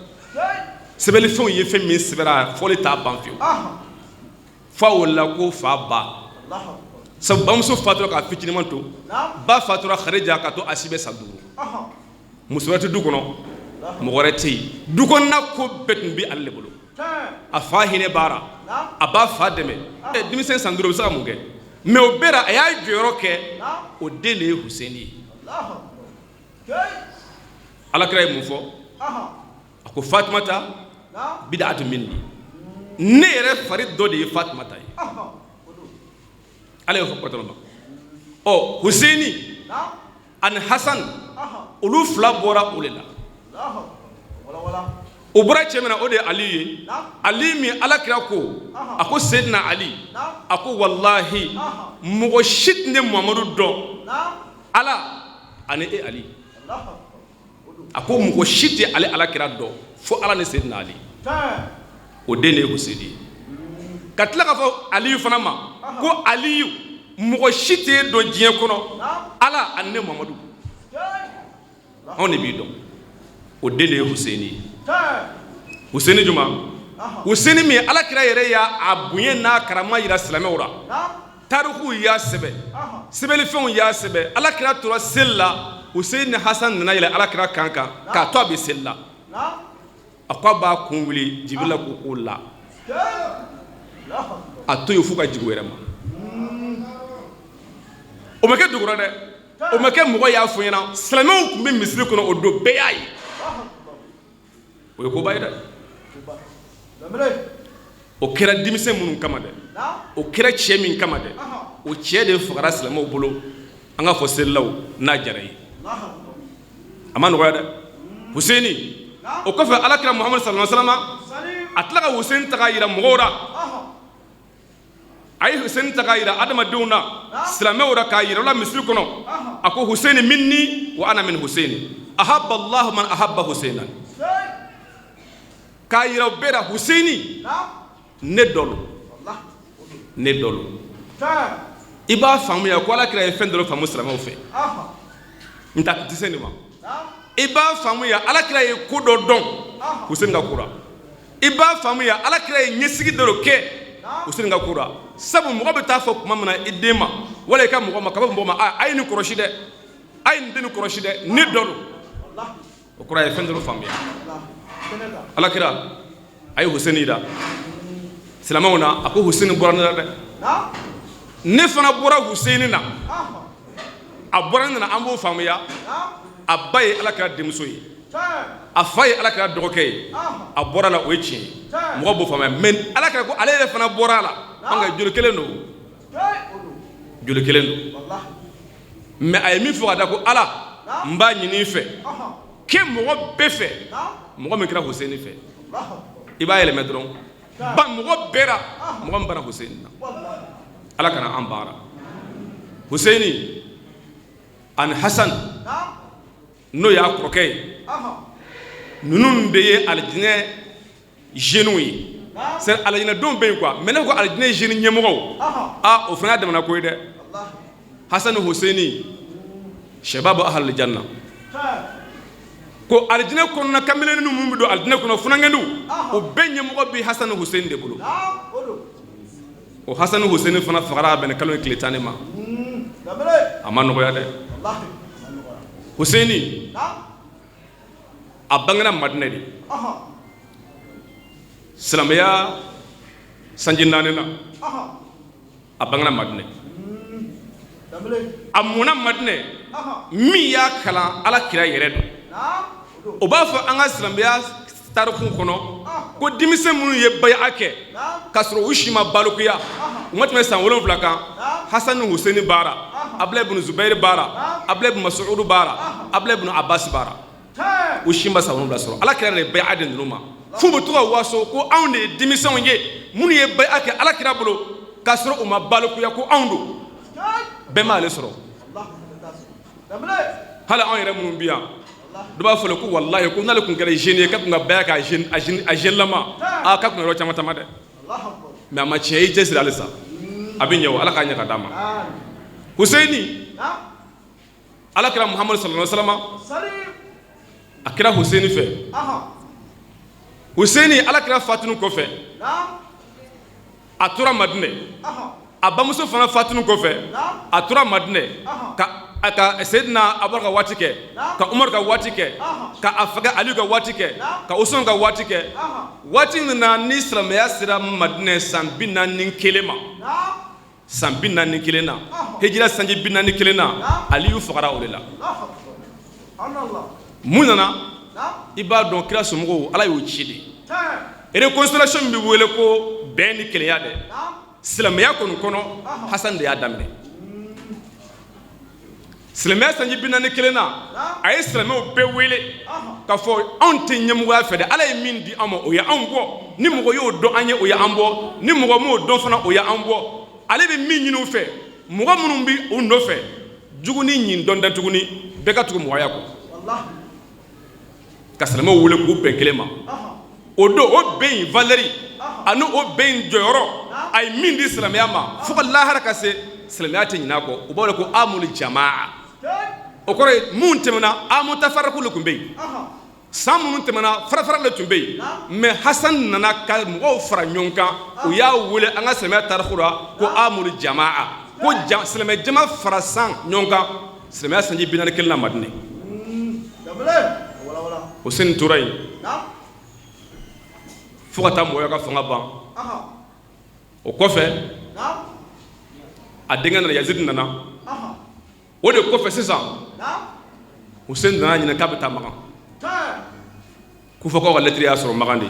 Sɛbɛnlifɛnw ye fɛn min sɛbɛnna, fɔli t'a ban fiyewu. Fa wolola ko fa ba, sabu bamuso fatura k'a fitiniman to. Ba fatura, Khadija, ka to a si bɛ san 5. Muso wɛrɛ tɛ du kɔnɔ, mɔgɔ wɛrɛ tɛ yen. Du kɔnɔna ko bɛɛ tun bɛ ale de bolo. A fa hinɛ baara, a b'a fa dɛmɛ. Ɛ, denmisɛn san 5, o bɛ se ka mun kɛ? Mais o bɛɛ la, a y'a jɔyɔrɔ kɛ. O den de ye Huseni ye. Alakira ye mun fɔ? A ko Fatumata bid'atu minni, ne yɛrɛ fari dɔ de ye Fatumata ye. Ala y'o fɔ kɔrɔtɔ ma. Ɔ, Huseni ani Hasan, olu fila bɔra o de la. O bɔra cɛ min na, o de ye Ali ye. Ali min Ala kira ko, a ko Seydina Ali, a ko walahi, mɔgɔ si tɛ ne Muhamadu dɔn Ala ani e Ali. A ko mɔgɔ si tɛ ale Ala kira dɔn fo Ala ni Seydina Ali. O den de ye Huseni ye. Ka tila k'a fɔ Aliyu fana ma ko Aliyu, mɔgɔ si tɛ dɔn diɲɛ kɔnɔ Ala ani ne Muhamadu, anw de b'i dɔn. O den de ye Huseni ye. Huseni juma, Huseni min Ala kira yɛrɛ y'a bonya n'a karama yira silamɛw la, tarikuw y'a sɛbɛn, sɛbɛnlifɛnw y'a sɛbɛn. Ala kira tora seli la, Huseni ni Hasan nana yɛlɛ Ala kira kan kan k'a to a bɛ seli la. A ko a b'a kun wuli, Jibirila ko k'o la a to yen f'u ka jigin o yɛrɛ ma. O ma kɛ dugukɔrɔ dɛ, o ma kɛ mɔgɔ y'a fɔ ɲɛna. Silamɛw tun bɛ misiri kɔnɔ o don, bɛɛ y'a ye. O ye koba ye dɛ. O kɛra denmisɛn minnu kama dɛ, o kɛra cɛ min kama dɛ, o cɛ de fagara silamɛw bolo. An ka fɔ selilaw n'a jara ye, a ma nɔgɔya dɛ. Huseni o kɔfɛ, Alakira Muhamadu sallallahu alaihi wasallam, a tila ka Huseni ta k'a yira mɔgɔw la. A ye Huseni ta k'a yira adamadenw na, silamɛw la, k'a yira la misiri kɔnɔ. A ko Huseni minni wa ana min Huseni, ahabba Allahu man ahabba Husena. K'a yira u bɛɛ la, Huseni ne dɔ lo, ne dɔ lo. I b'a faamuya ko Alakira ye fɛn dɔ faamu silamɛw fɛ. N ta tɛ se nin ma. I b'a faamuya Alakira ye ko dɔ dɔn Huseni ka ko la. I b'a faamuya Alakira ye ɲɛsigi dɔ kɛ Huseni ka ko la. Sabu mɔgɔ bɛ taa fɔ tuma min na i den ma wala i ka mɔgɔ ma, ka bɔ mɔgɔ ma, a ye nin kɔlɔsi dɛ, a ye nin den nin kɔlɔsi dɛ, ne dɔ don. O kɔrɔ, a ye fɛn dɔ faamuya. Alakira a ye Huseni yira silamɛw na. A ko Huseni bɔra ne la dɛ, ne fana bɔra Huseni na. A bɔra ne na, an b'o faamuya. A ba ye Alakira denmuso ye, a fa ye Alakira dɔgɔkɛ ye. A bɔra la, o ye tiɲɛ ye, mɔgɔ b'o faamuya. Mais Alakira ko ale yɛrɛ fana bɔra a la. An ka joli kelen don, joli kelen don. Mais a ye min fɔ ka da ko Ala, n b'a ɲini i fɛ kɛ mɔgɔ bɛɛ fɛ, mɔgɔ min kɛra Huseni fɛ. I b'a yɛlɛmɛ dɔrɔn, ba mɔgɔ bɛɛ la, mɔgɔ min bara Huseni na, Ala kana an baara. Huseni ani Hasan, n'o y'a kɔrɔkɛ ye, ninnu de ye alijinɛ jeunes ye. C'est alijinɛdenw bɛ yen quoi, mais ne ko alijinɛ jeune ɲɛmɔgɔw, ah, o fana y'a damana ko ye dɛ. Hasan ni Huseni, shababu ahli janna. Ko alijinɛ kɔnɔna kamalenin minnu bɛ don alijinɛ kɔnɔ, funankɛninw, o bɛɛ ɲɛmɔgɔ bɛ Hasan ni Hussein de bolo. O Hasan ni Hussein fana fagara a bɛnna kalo in tile 10 ma. A ma nɔgɔya dɛ. Hussein a bangena Madinɛ de, silamɛya sanji 4 na. A bangena Madinɛ, a mɔna Madinɛ. Min y'a kalan, Ala kira yɛrɛ don. O b'a fɔ an ka silamɛya tariku kɔnɔ ko denmisɛn minnu ye baya kɛ k'a sɔrɔ u si ma balikuya, u ma tɛmɛ san 7 kan, Hasan ni Hussein b'a ra, Abdulayi bin Zubayiri b'a ra, Abdulayi bin Masudu b'a ra, Abdulayi bin Abbas b'a ra. U si ma san 7 sɔrɔ. Ala kira de ye baya di ninnu ma, f'u bɛ to ka waso ko anw de ye denmisɛnw ye minnu ye baya kɛ Ala kira bolo k'a sɔrɔ u ma balikuya, ko anw don. Bɛɛ m'ale sɔrɔ. Hali anw yɛrɛ minnu bɛ yan, dɔ b'a fɔ ko walahi, ko n'ale tun kɛra jeune ye, k'a tun ka baya kɛ a jeune lama, aa, k'a tun ka yɔrɔ caman taama dɛ. Mais a ma tiɲɛ, i cɛsiri halisa, a bɛ ɲɛ. O Ala k'a ɲɛ ka d'a ma. Huseyini, Ala kira Muhamadu sallallahu alaihi wasallam, a kɛra Huseyini fɛ. Huseyini, Ala kira fatunu kɔfɛ, a tora Madinɛ. A bamuso fana fatunu kɔfɛ, a tora Madinɛ ka a ka Seyidina Abubakar ka waati kɛ, ka Umaru ka waati kɛ, ka a faga Aliyu ka waati kɛ, ka Usman ka waati kɛ. Waati min na ni silamɛya sera Madinɛ san 41 ma, san 41 na, hijira sanji 41 na, Aliyu fagara o de la. Mun nana? I b'a dɔn, kira somɔgɔw, Ala y'o ci de. Réconciliation min bɛ wele ko bɛn ni kelenya dɛ, silamɛya kɔni kɔnɔ, Hasan de y'a daminɛ. Silamɛya sanji 41 na, a ye silamɛw bɛɛ wele k'a fɔ anw tɛ ɲɛmɔgɔya fɛ dɛ. Ala ye min di an ma, o ye anw bɔ. Ni mɔgɔ y'o dɔn an ye, o ye an bɔ. Ni mɔgɔ m'o dɔn fana, o ye an bɔ. Ale bɛ min ɲini u fɛ, mɔgɔ minnu bɛ u nɔfɛ, jugu ni ɲin dɔn tɛ tuguni, bɛɛ ka tugu mɔgɔya kɔ. Ka silamɛw wele k'u bɛn kelen ma. O don, o bɛn in valeur ani o bɛn in jɔyɔrɔ, a ye min di silamɛya ma, fo ka lahara ka se, silamɛya tɛ ɲinɛ a kɔ. U b'a wele ko amul jamaa. O kɔrɔ ye mun tɛmɛna, amu tafaraku de tun bɛ yen. San minnu tɛmɛna, farafara de tun bɛ yen. Mais Hasan nana ka mɔgɔw fara ɲɔgɔn kan. U y'a wele an ka silamɛya tariku la ko amul jamaa, ko silamɛ jama fara san ɲɔgɔn kan, silamɛya sanji 41 na Madinɛ. Hussein tora yen fo ka taa mɔgɔya ka fanga ban. O kɔfɛ, a denkɛ nana, Yazid nana. O de kɔfɛ sisan, Hussein nana ɲinɛ k'a bɛ taa Makan. Kufakaw ka lɛtiri y'a sɔrɔ Makan de.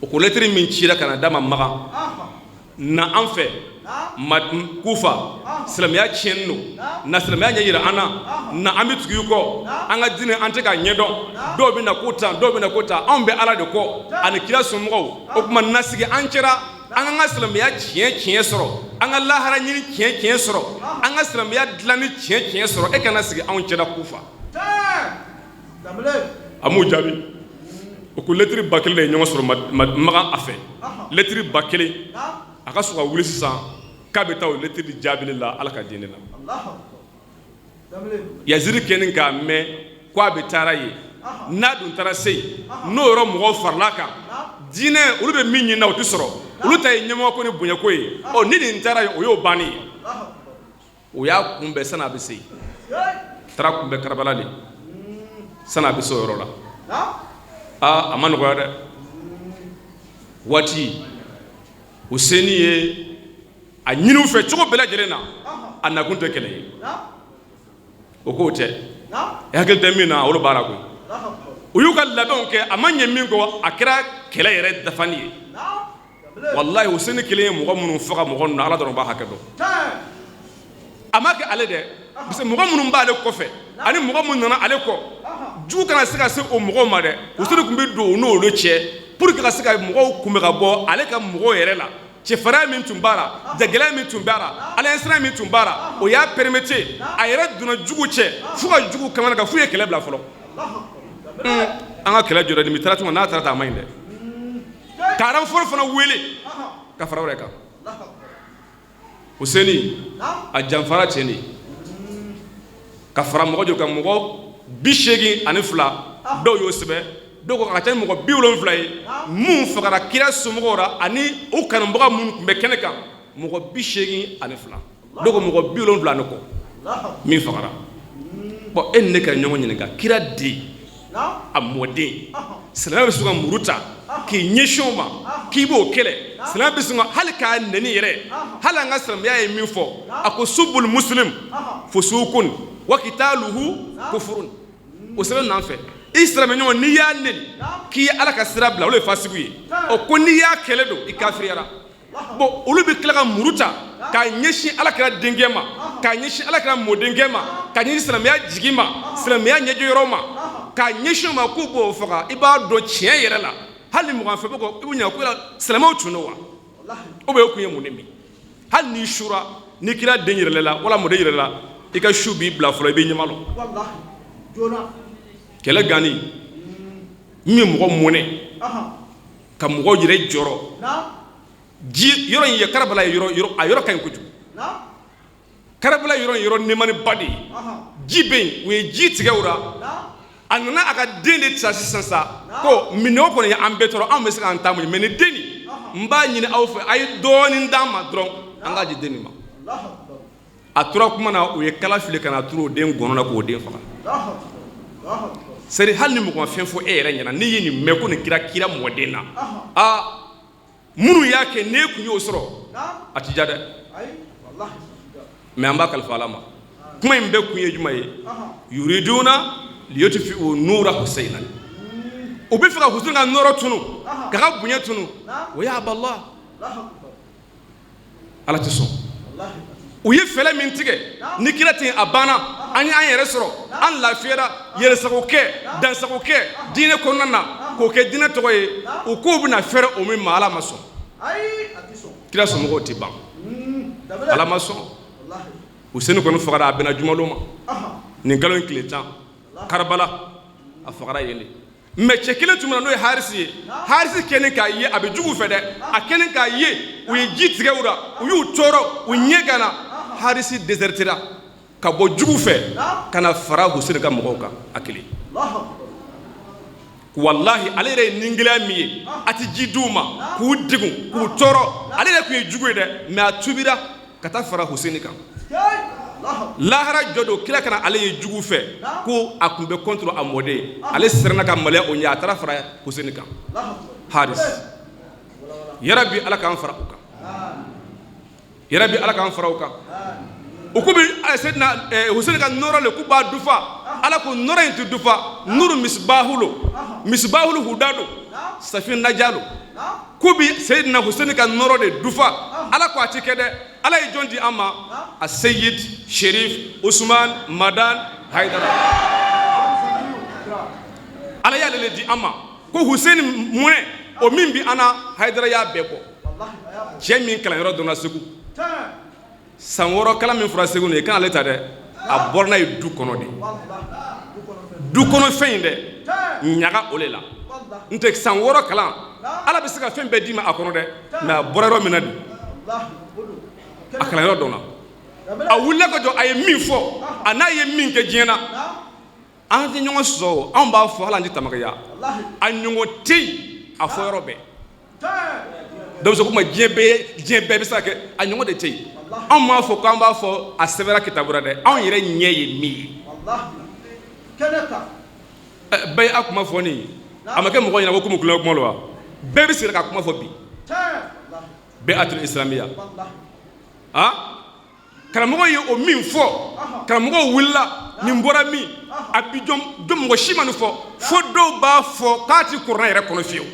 O ko lɛtiri min cira ka na d'a ma Makan, na an fɛ Kufa, silamɛya tiɲɛni don, na silamɛya ɲɛ yira an na, na an bɛ tugu i kɔ. An ka diinɛ, an tɛ k'a ɲɛdɔn. Dɔw bɛ na ko tan, dɔw bɛ na ko tan. Anw bɛ Ala de kɔ ani kira somɔgɔw. O tuma, na sigi an cɛra, an k'an ka silamɛya tiɲɛ tiɲɛ sɔrɔ, an ka lahara ɲini tiɲɛ tiɲɛ sɔrɔ, an ka silamɛya dilanni tiɲɛ tiɲɛ sɔrɔ. E kana sigi anw cɛla Kufa. A m'u jaabi. O ko lɛtiri 1000 de ye ɲɔgɔn sɔrɔ Makan a fɛ, lɛtiri 1000. A ka sɔn ka wuli sisan k'a bɛ taa o lɛtiri jaabili la Ala ka diinɛ la. Yazidi kɛlen k'a mɛn ko a bɛ taara yen, n'a dun taara se yen, n'o yɔrɔ mɔgɔw farala kan, diinɛ olu bɛ min ɲini na, o tɛ sɔrɔ. Olu ta ye ɲɛmɔgɔ ko ni bonyako ye. Ɔ, ni nin taara yen, o y'o bannen ye. O y'a kunbɛn sani a bɛ se yen, taara kunbɛn Karabala de sani a bɛ se o yɔrɔ la. Aa, a ma nɔgɔya dɛ. Waati Huseni ye a ɲini u fɛ cogo bɛɛ lajɛlen na, a nakun tɛ kɛlɛ ye. O k'o tɛ, e hakili tɛ min na, olu baara koyi. U y'u ka labɛnw kɛ, a ma ɲɛ min kɔ, a kɛra kɛlɛ yɛrɛ dafani ye. Walahi, Huseni kelen ye mɔgɔ minnu faga mɔgɔ ninnu, Ala dɔrɔn b'a hakɛ dɔn. A ma kɛ ale dɛ, parce que mɔgɔ minnu b'ale kɔfɛ ani mɔgɔ minnu nana ale kɔ, jugu kana se ka se o mɔgɔw ma dɛ. Huseni tun bɛ don u n'olu cɛ pour que ka se ka mɔgɔw kunbɛn ka bɔ ale ka mɔgɔw yɛrɛ la. Cɛfarinya min tun b'a la, jagɛlɛya min tun b'a la, alaɲɛsiranya min tun b'a la, o y'a permettre a yɛrɛ donna jugu cɛ fo ka jugu kamana kan, f'u ye kɛlɛ bila fɔlɔ. An ka kɛlɛ jɔra, nin bɛ taara cogo n'a taara ta, a ma ɲi dɛ. Ka renfort fana wele ka fara o yɛrɛ kan. Huseni a janfara cɛ de ka fara mɔgɔ jɔ ka mɔgɔ 82, dɔw y'o sɛbɛn, dɔw ko a ka ca ni mɔgɔ 70 ye minnu fagara kira somɔgɔw ra ani u kanubaga minnu tun bɛ kɛnɛ kan, mɔgɔ 82, dɔw ko mɔgɔ 70 ni kɔ min fagara. Bon, e ni ne ka ɲɔgɔn ɲininka, kira den, a mɔden, silamɛ bɛ sɔn ka muru ta k'i ɲɛsin o ma k'i b'o kɛlɛ? Silamɛ bɛ sɔn ka hali k'a nɛni yɛrɛ? Hali an ka silamɛya ye min fɔ, a ko subul muslim fusukun wa kitaluhu kufurun, o sɛbɛn n'an fɛ. I silamɛ ɲɔgɔn, n'i y'a nɛni k'i ye Ala ka sira bila, o de ye fasiku ye. O ko n'i y'a kɛlɛ don, i kafiriyara. Bon, olu bɛ tila ka muru ta k'a ɲɛsin Ala kira denkɛ ma, k'a ɲɛsin Ala kira mɔdenkɛ ma, k'a ɲɛsin silamɛya jigi ma, silamɛya ɲɛjɔyɔrɔ ma, k'a ɲɛsin o ma k'u b'o faga. I b'a dɔn tiɲɛ yɛrɛ la, hali ni mɔgɔ fɛn bɛ kɔ, i bɛ ɲininka ko silamɛw tun don wa, ou bien o kun ye mun de min? Hali n'i sura ni kira den yɛrɛ la wala mɔden yɛrɛ la, i ka su b'i bila fɔlɔ, i b'i ɲɛma lɔ. Kɛlɛ ganni min ye mɔgɔ mɔnɛ ka mɔgɔ yɛrɛ jɔrɔ, ji yɔrɔ in ye Karabala ye, yɔrɔ a yɔrɔ ka ɲi kojugu. Karabala yɔrɔ in, yɔrɔ nɛɛmaniba de ye, ji bɛ yen. U ye ji tigɛ o la, a nana a ka den de ta sisan sa ko minɛw kɔni ye an bɛɛ tɔɔrɔ, anw bɛ se k'an ta mun ye, mais nin den nin, n b'a ɲini aw fɛ, a ye dɔɔnin d'an ma dɔrɔn, an k'a di den nin ma. A tora kuma na, u ye kala fili ka na turu o den gɔnɔ na k'o den faga. Seri, hali ni mɔgɔ ma fɛn fɔ e yɛrɛ ɲɛna, n'i ye nin mɛn ko nin kira kira mɔden na, aa, minnu y'a kɛ, n'e kun y'o sɔrɔ, a ti ja dɛ. Mais an b'a kalifa Ala ma. Kuma in bɛɛ kun ye jumɛn ye? Yuriduna liyutfi'u nura Huseyina, u bɛ fɛ ka Huseyini ka nɔɔrɔ tunu, k'a ka bonya tunu. Wa yaba Allah, Ala tɛ sɔn. U ye fɛlɛ min tigɛ ni kira ten, a banna, an ye an yɛrɛ sɔrɔ, an lafiyara, yɛrɛsago kɛ, dansago kɛ diinɛ kɔnɔna na, k'o kɛ diinɛ tɔgɔ ye. U k'u bɛna fɛrɛ o min ma, Ala ma sɔn. Kira somɔgɔw tɛ ban, Ala ma sɔn. Huseni kɔni fagara, a bɛnna jumalon ma nin kalo in tile 10, Karabala, a fagara yen de. Mais cɛ kelen tun bɛ na, n'o ye Harisi ye. Harisi kɛlen k'a ye a bɛ jugu fɛ dɛ, a kɛlen k'a ye u ye ji tigɛ u la, u y'u tɔɔrɔ, u ɲɛ gana, Harisi désertera ka bɔ jugu fɛ ka na fara Huseni ka mɔgɔw kan, a kelen. Walahi, ale yɛrɛ ye ningɛlɛya min ye, a tɛ ji d'u ma, k'u degun, k'u tɔɔrɔ, ale yɛrɛ tun ye jugu ye dɛ, mais a tubira ka taa fara Huseni kan. Lahara jɔ don, kira kana ale ye jugu fɛ ko a tun bɛ contre a mɔden, ale siranna ka maloya o ɲɛ, a taara fara Huseni kan. Haris, yarabi, Ala k'an fara o kan. Yarabi, Ala k'an fara o kan. U ko bɛ Seyidina Huseni ka nɔrɔ le k'u b'a dufa. Ala ko nɔrɔ in tɛ dufa, nuru misibahulu, misibahulu huda don, safin najalo, k'u bi Seyidina Huseni ka nɔrɔ de dufa. Ala ko a ti kɛ dɛ. Ala ye jɔn di an ma? A Seyid Sherif Usman Madan Haidara, Ala y'ale le di an ma ko Huseni mɔnɛ o min bi an na, Haidara y'a bɛɛ bɔ. Cɛ min kalanyɔrɔ dɔnna Segu, san 6 kalan min fɔra Segu nin ye, kan ale ta dɛ, a bɔra n'a ye du kɔnɔ de, du kɔnɔ fɛn in dɛ, ɲaga o de la. N tɛ san 6 kalan, Ala bɛ se ka fɛn bɛɛ d'i ma a kɔnɔ dɛ, mais a bɔra yɔrɔ min na de, a kalanyɔrɔ dɔnna, a wulila ka jɔ, a ye min fɔ, a n'a ye min kɛ diɲɛ na, an tɛ ɲɔgɔn sɔsɔ o, anw b'a fɔ, hali an tɛ tamakiya, a ɲɔgɔn tɛ yen, a fɔ yɔrɔ bɛɛ. Dɔw bɛ se ko ma diɲɛ bɛɛ, diɲɛ bɛɛ bɛ se ka kɛ, a ɲɔgɔn de tɛ yen. Anw m'a fɔ k'an b'a fɔ a sɛbɛnna kitabu la dɛ, anw yɛrɛ ɲɛ ye min ye. Bɛɛ ye a kuma fɔ nin ye, a ma kɛ mɔgɔ ɲɛna ko komi kulonkɛ kuma don wa? Bɛɛ bɛ se ka kuma fɔ bi, bɛɛ atul islamiya. A karamɔgɔ ye o min fɔ, karamɔgɔ wulila, nin bɔra min, a bi jɔn mɔgɔ si ma nin fɔ, fo dɔw b'a fɔ k'a ti kuranɛ yɛrɛ kɔnɔ fiyewu.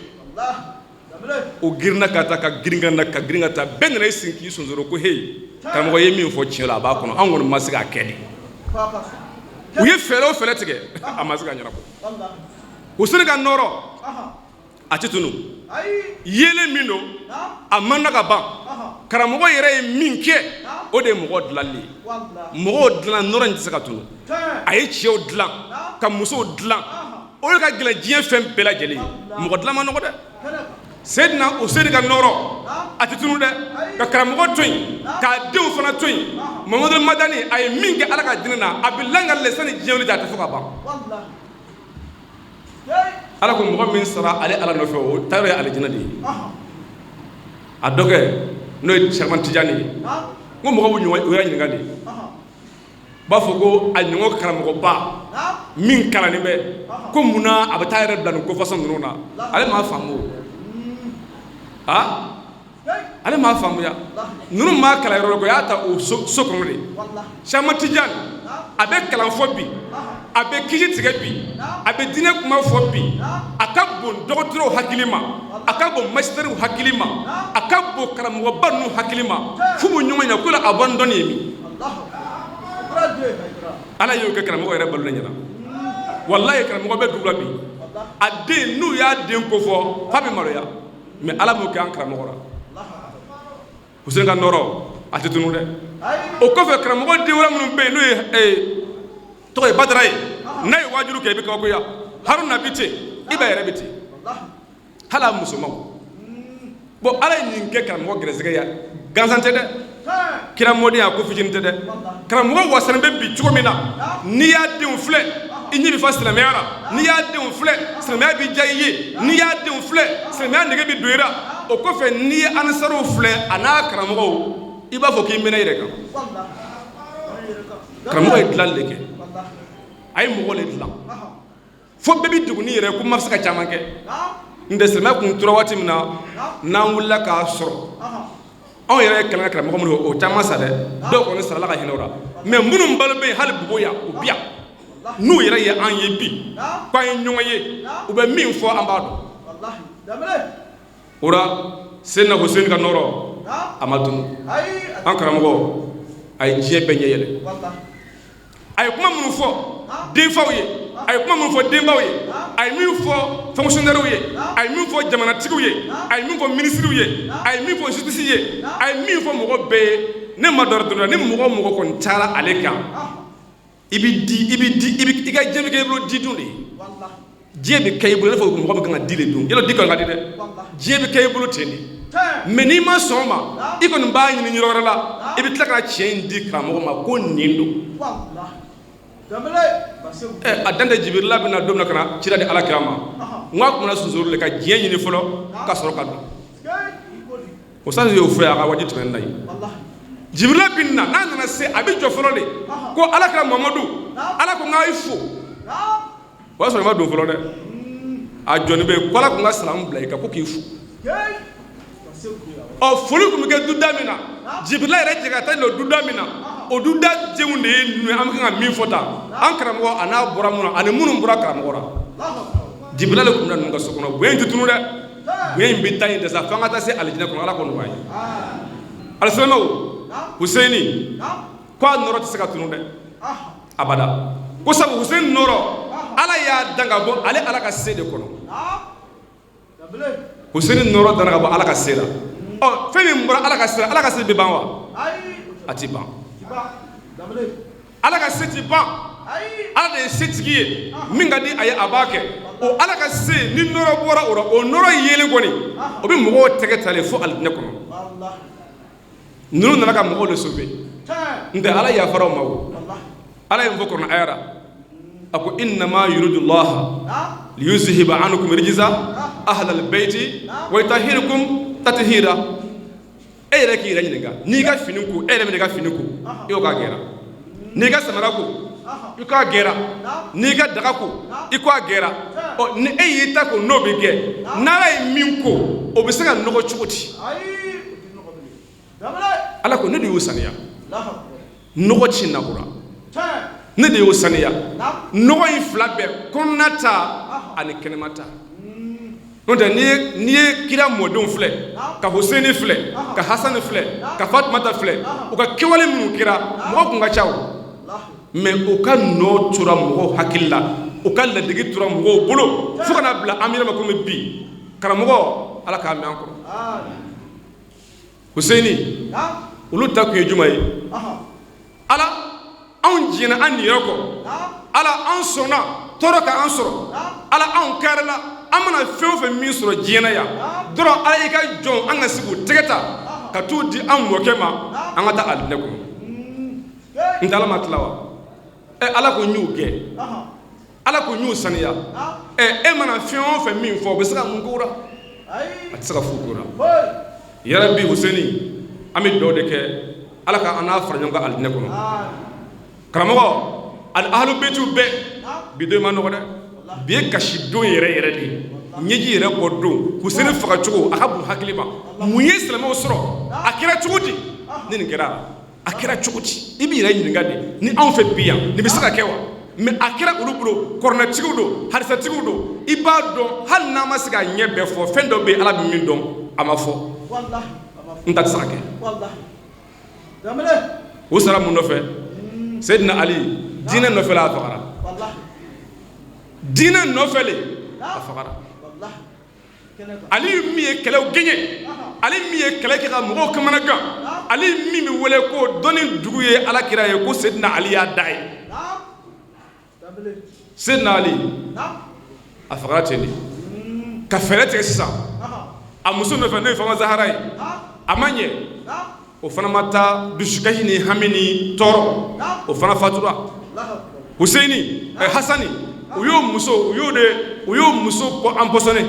O girinna ka taa, ka girin ka na, ka girin ka taa, bɛɛ nana i sigi k'i sonsoro ko heyi, karamɔgɔ ye min fɔ tiɲɛ la, a b'a kɔnɔ, anw kɔni ma se k'a kɛ de. U ye fɛɛrɛ o fɛɛrɛ tigɛ, a ma se ka ɲɛnabɔ. Huseni ka nɔɔrɔ a tɛ tunu, yeelen min don, a man na ka ban. Karamɔgɔ yɛrɛ ye min kɛ, o de ye mɔgɔ dilanli ye. Mɔgɔw dilan, nɔrɔ in tɛ se ka tunu. A ye cɛw dilan ka musow dilan, o de ka gɛlɛn diɲɛ fɛn bɛɛ lajɛlen ye. Mɔgɔ dilan ma nɔgɔ dɛ. Seydina Useyini ka nɔɔrɔ a tɛ tunu dɛ, ka karamɔgɔ to yen, k'a denw fana to yen. Mamadu Madani a ye min kɛ Ala ka diinɛ na, a bɛ lakali sani diɲɛ wuli cɛ, a tɛ fɔ ka ban. Ala ko mɔgɔ min sara ale Ala nɔfɛ, o taayɔrɔ ye alijinɛ de ye. A dɔgɔkɛ n'o ye Sɛki Tijani ye, n ko mɔgɔw b'u ɲɔgɔn u yɛrɛ ɲininka de, u b'a fɔ ko a ɲɔgɔn karamɔgɔba min kalannen bɛ, ko munna a bɛ taa yɛrɛ bila nin ko façon ninnu na? Ale m'a faamu o, aa ale m'a faamuya. Ninnu m'a kalan yɔrɔ la, o y'a ta o so kɔnɔ de. Sɛki Tijani a bɛ kalan fɔ bi, a bɛ kisi tigɛ bi, a bɛ diinɛ kuma fɔ bi. A ka bon dɔgɔtɔrɔw hakili ma, a ka bon magistèrew hakili ma, a ka bon karamɔgɔba ninnu hakili ma, f'u b'u ɲɔgɔn ɲɛ ko la a bɔ dɔnni ye min. Ala y'o kɛ karamɔgɔ yɛrɛ balo ɲɛna. Walayi, karamɔgɔ bɛ dugu la bi, a den n'u y'a den ko fɔ f'a bɛ maloya, mais Ala m'o kɛ an karamɔgɔ la. Hussein ka nɔɔrɔ a tɛ tunu dɛ. O kɔfɛ, karamɔgɔ den wɛrɛ minnu bɛ yen, n'o ye tɔgɔ ye Badara ye, n'a ye waajuru kɛ, i bɛ kabakoya. Haruna bɛ ten, Iba yɛrɛ bɛ ten, hali a musomanw. Bon, Ala ye nin kɛ karamɔgɔ gɛrɛsɛgɛ ye gansan tɛ dɛ. Kira mɔden a ko fitinin tɛ dɛ. Karamɔgɔ wasalen bɛ bi cogo min na, n'i y'a denw filɛ, i ɲɛ bɛ fa silamɛya la. N'i y'a denw filɛ, silamɛya bɛ diya i ye. N'i y'a denw filɛ, silamɛya nege bɛ don i la. O kɔfɛ, n'i ye ansaruw filɛ a n'a karamɔgɔw, i b'a fɔ k'i mɛnna i yɛrɛ kan. Karamɔgɔ ye dilanli de kɛ, a ye mɔgɔ de dilan fo bɛɛ bɛ degun n'i yɛrɛ ko ma se ka caman kɛ. N tɛ silamɛya kun tora waati min na, n'an wulila k'a sɔrɔ anw yɛrɛ ye kalan kɛ karamɔgɔ minnu, o caman sa dɛ. Dɔw kɔni sara, Ala ka hinɛ o la, mais minnu balo bɛ yen hali Bobo yan, u bi yan, n'u yɛrɛ ye an ye bi k'an ye ɲɔgɔn ye, u bɛ min fɔ an b'a dɔn. O la, Seyidina Huseyini ka nɔɔrɔ a ma tunu. An karamɔgɔ a ye diɲɛ bɛɛ ɲɛ yɛlɛ. A ye kuma minnu fɔ denfaw ye, a ye kuma minnu fɔ denbaw ye, a ye min fɔ fonctionnaires ye, a ye min fɔ jamanatigiw ye, a ye min fɔ minisiriw ye, a ye min fɔ justice ye, a ye min fɔ mɔgɔ bɛɛ ye, ne ma dɔrɔn dɔrɔn ni mɔgɔ mɔgɔ kɔni taara ale kan, i bɛ di, i bɛ di, i bɛ i ka diɲɛ bɛ kɛ i bolo di dun de ye. Diɲɛ bɛ kɛ i bolo i n'a fɔ mɔgɔ bɛ kan ka di de dun. Yɔrɔ di kɔni ka di dɛ. Diɲɛ bɛ kɛ i bolo ten de, mais n'i ma sɔn o ma, i kɔni b'a ɲini yɔrɔ wɛrɛ la, i bɛ tila ka tiɲɛ in di karamɔgɔ ma ko nin don. Ɛ, a dan tɛ. Jibirila bɛna don min na ka na cira di Ala kira ma, n k'a tun bɛna sonsoro de ka diɲɛ ɲini fɔlɔ ka sɔrɔ ka don. O sanji y'o fɔ a ka waati tɛmɛnen na ye. Jibirila bɛ na, n'a nana se, a bɛ jɔ fɔlɔ de ko Ala kira Mamadu, Ala ko n k'a ye fo. O y'a sɔrɔ i ma don fɔlɔ dɛ. A jɔnni bɛ yen ko Ala tun ka salamu bila i kan ko k'i fo. Ɔ, foli tun bɛ kɛ duda min na, Jibirila yɛrɛ jɛ ka taa jɔ duda min na, o duda denw de ye ninnu ye. An bɛ kan ka min fɔ tan, an karamɔgɔ a n'a bɔra mun na ani minnu bɔra karamɔgɔ la, Jibirila de tun bɛ na ninnu ka so kɔnɔ. Bonya in tɛ tunu dɛ. Bonya in bɛ taa yen dɛ, fo an ka taa se alijinɛ kɔnɔ. Ala k'o nɔgɔya ye. Alisilamɛw, Huseyini ko a nɔrɔ tɛ se ka tunu dɛ, abada, ko sabu Huseyini nɔrɔ, Ala y'a dan ka bɔ ale Ala ka se de kɔnɔ. Huseyini nɔrɔ danna ka bɔ Ala ka se la. Ɔ, fɛn min bɔra Ala ka se la, Ala ka se bɛ ban wa? A ti ban. Ala ka se ti ban. Ala de ye setigi ye, min ka di a ye a b'a kɛ. O Ala ka se ni nɔrɔ bɔra o la, o nɔrɔ yelen kɔni, o bɛ mɔgɔw tɛgɛ talen fo alijinɛ kɔnɔ. Ninnu nana ka mɔgɔw de sauver. N tɛ Ala yafara o ma. O Ala ye n fɔ kuranɛ aya la, a ko innama yuridu llaha liyuzhiba ankum rijza ahlal bayti wa yutahhirukum tathira. E yɛrɛ k'i yɛrɛ ɲininka, n'i ka fini ko, e yɛrɛ bɛ ka fini ko, i ko k'a gɛra. N'i ka samara ko, i k'a gɛra. N'i ka daga ko, i ko a gɛra. Ɔ, ni e y'i ta ko n'o bɛ gɛ, n'Ala ye min ko, o bɛ se ka nɔgɔ cogo di? Ala ko ne de y'o saniya, nɔgɔ ci nakura, ne de y'o saniya. Nɔgɔ in fila bɛɛ, kɔnɔna ta ani kɛnɛma ta. N'o tɛ, n'i ye kira mɔdenw filɛ, ka Huseni filɛ, ka Hasani filɛ, ka Fatumata filɛ, u ka kɛwale minnu kɛra, mɔgɔ kun ka ca o, mais u ka nɔ tora mɔgɔw hakili la, u ka ladege tora mɔgɔw bolo fo ka na bila an yɛrɛ ma komi bi. Karamɔgɔ, Ala k'a mɛn an kɔrɔ. Huseni olu ta kun ye jumɛn ye? Ala, anw jɛnna an niyɔrɔ kɔ. Ala, an sɔnna tɔɔrɔ ka an sɔrɔ. Ala, anw karila. An mana fɛn o fɛn min sɔrɔ diɲɛ na yan dɔrɔn, Ala, i ka jɔn, an ka sigi u tɛgɛ ta ka t'u di an mɔkɛ ma, an ka taa alijinɛ kɔnɔ. N tɛ Ala ma tila wa? Ɛ, Ala ko n y'u gɛn, Ala ko n y'u saniya. Ɛ, e mana fɛn o fɛn min fɔ, o bɛ se ka mun k'o la? A tɛ se ka foyi k'o la. Yarabi Huseni, an bɛ dugawu de kɛ, Ala ka an n'a fara ɲɔgɔn kan alijinɛ kɔnɔ. Karamɔgɔ ani ahlubetiw bɛɛ, bi don ma nɔgɔ dɛ. Bi ye kasi don yɛrɛ yɛrɛ de ye, ɲɛji yɛrɛ bɔ don. Huseni faga cogo, a ka bon hakili ma. Mun ye silamɛw sɔrɔ? A kɛra cogo di ni nin kɛra? A kɛra cogo di? I b'i yɛrɛ ɲininka de. Ni anw fɛ bi yan, nin bɛ se ka kɛ wa? Mais a kɛra olu bolo. Kuranɛtigiw don, hadisatigiw don. I b'a dɔn, hali n'an ma se ka ɲɛ bɛɛ fɔ, fɛn dɔ bɛ yen, Ala bɛ min dɔn, a ma fɔ. N ta tɛ se ka kɛ. U sara mun nɔfɛ? Seyidina Ali, diinɛ nɔfɛ la a fagara. Diinɛ nɔfɛ le a fagara. Ali min ye kɛlɛw gɛɲɛ, Ali min ye kɛlɛ kɛ ka mɔgɔw kamana gan, Ali min bɛ wele ko dɔnni dugu ye Ala kira ye, ko Seyidina Ali y'a da ye. Seyidina Ali, a fagara ten de ka fɛɛrɛ tigɛ sisan a muso nɔfɛ, n'o ye Fatima Zahara ye. A ma ɲɛ, o fana ma taa, dusukasi ni hami ni tɔɔrɔ, o fana fatura. Huseni, Hasani, u y'o muso, u y'o de, u y'o muso ko empoisonné,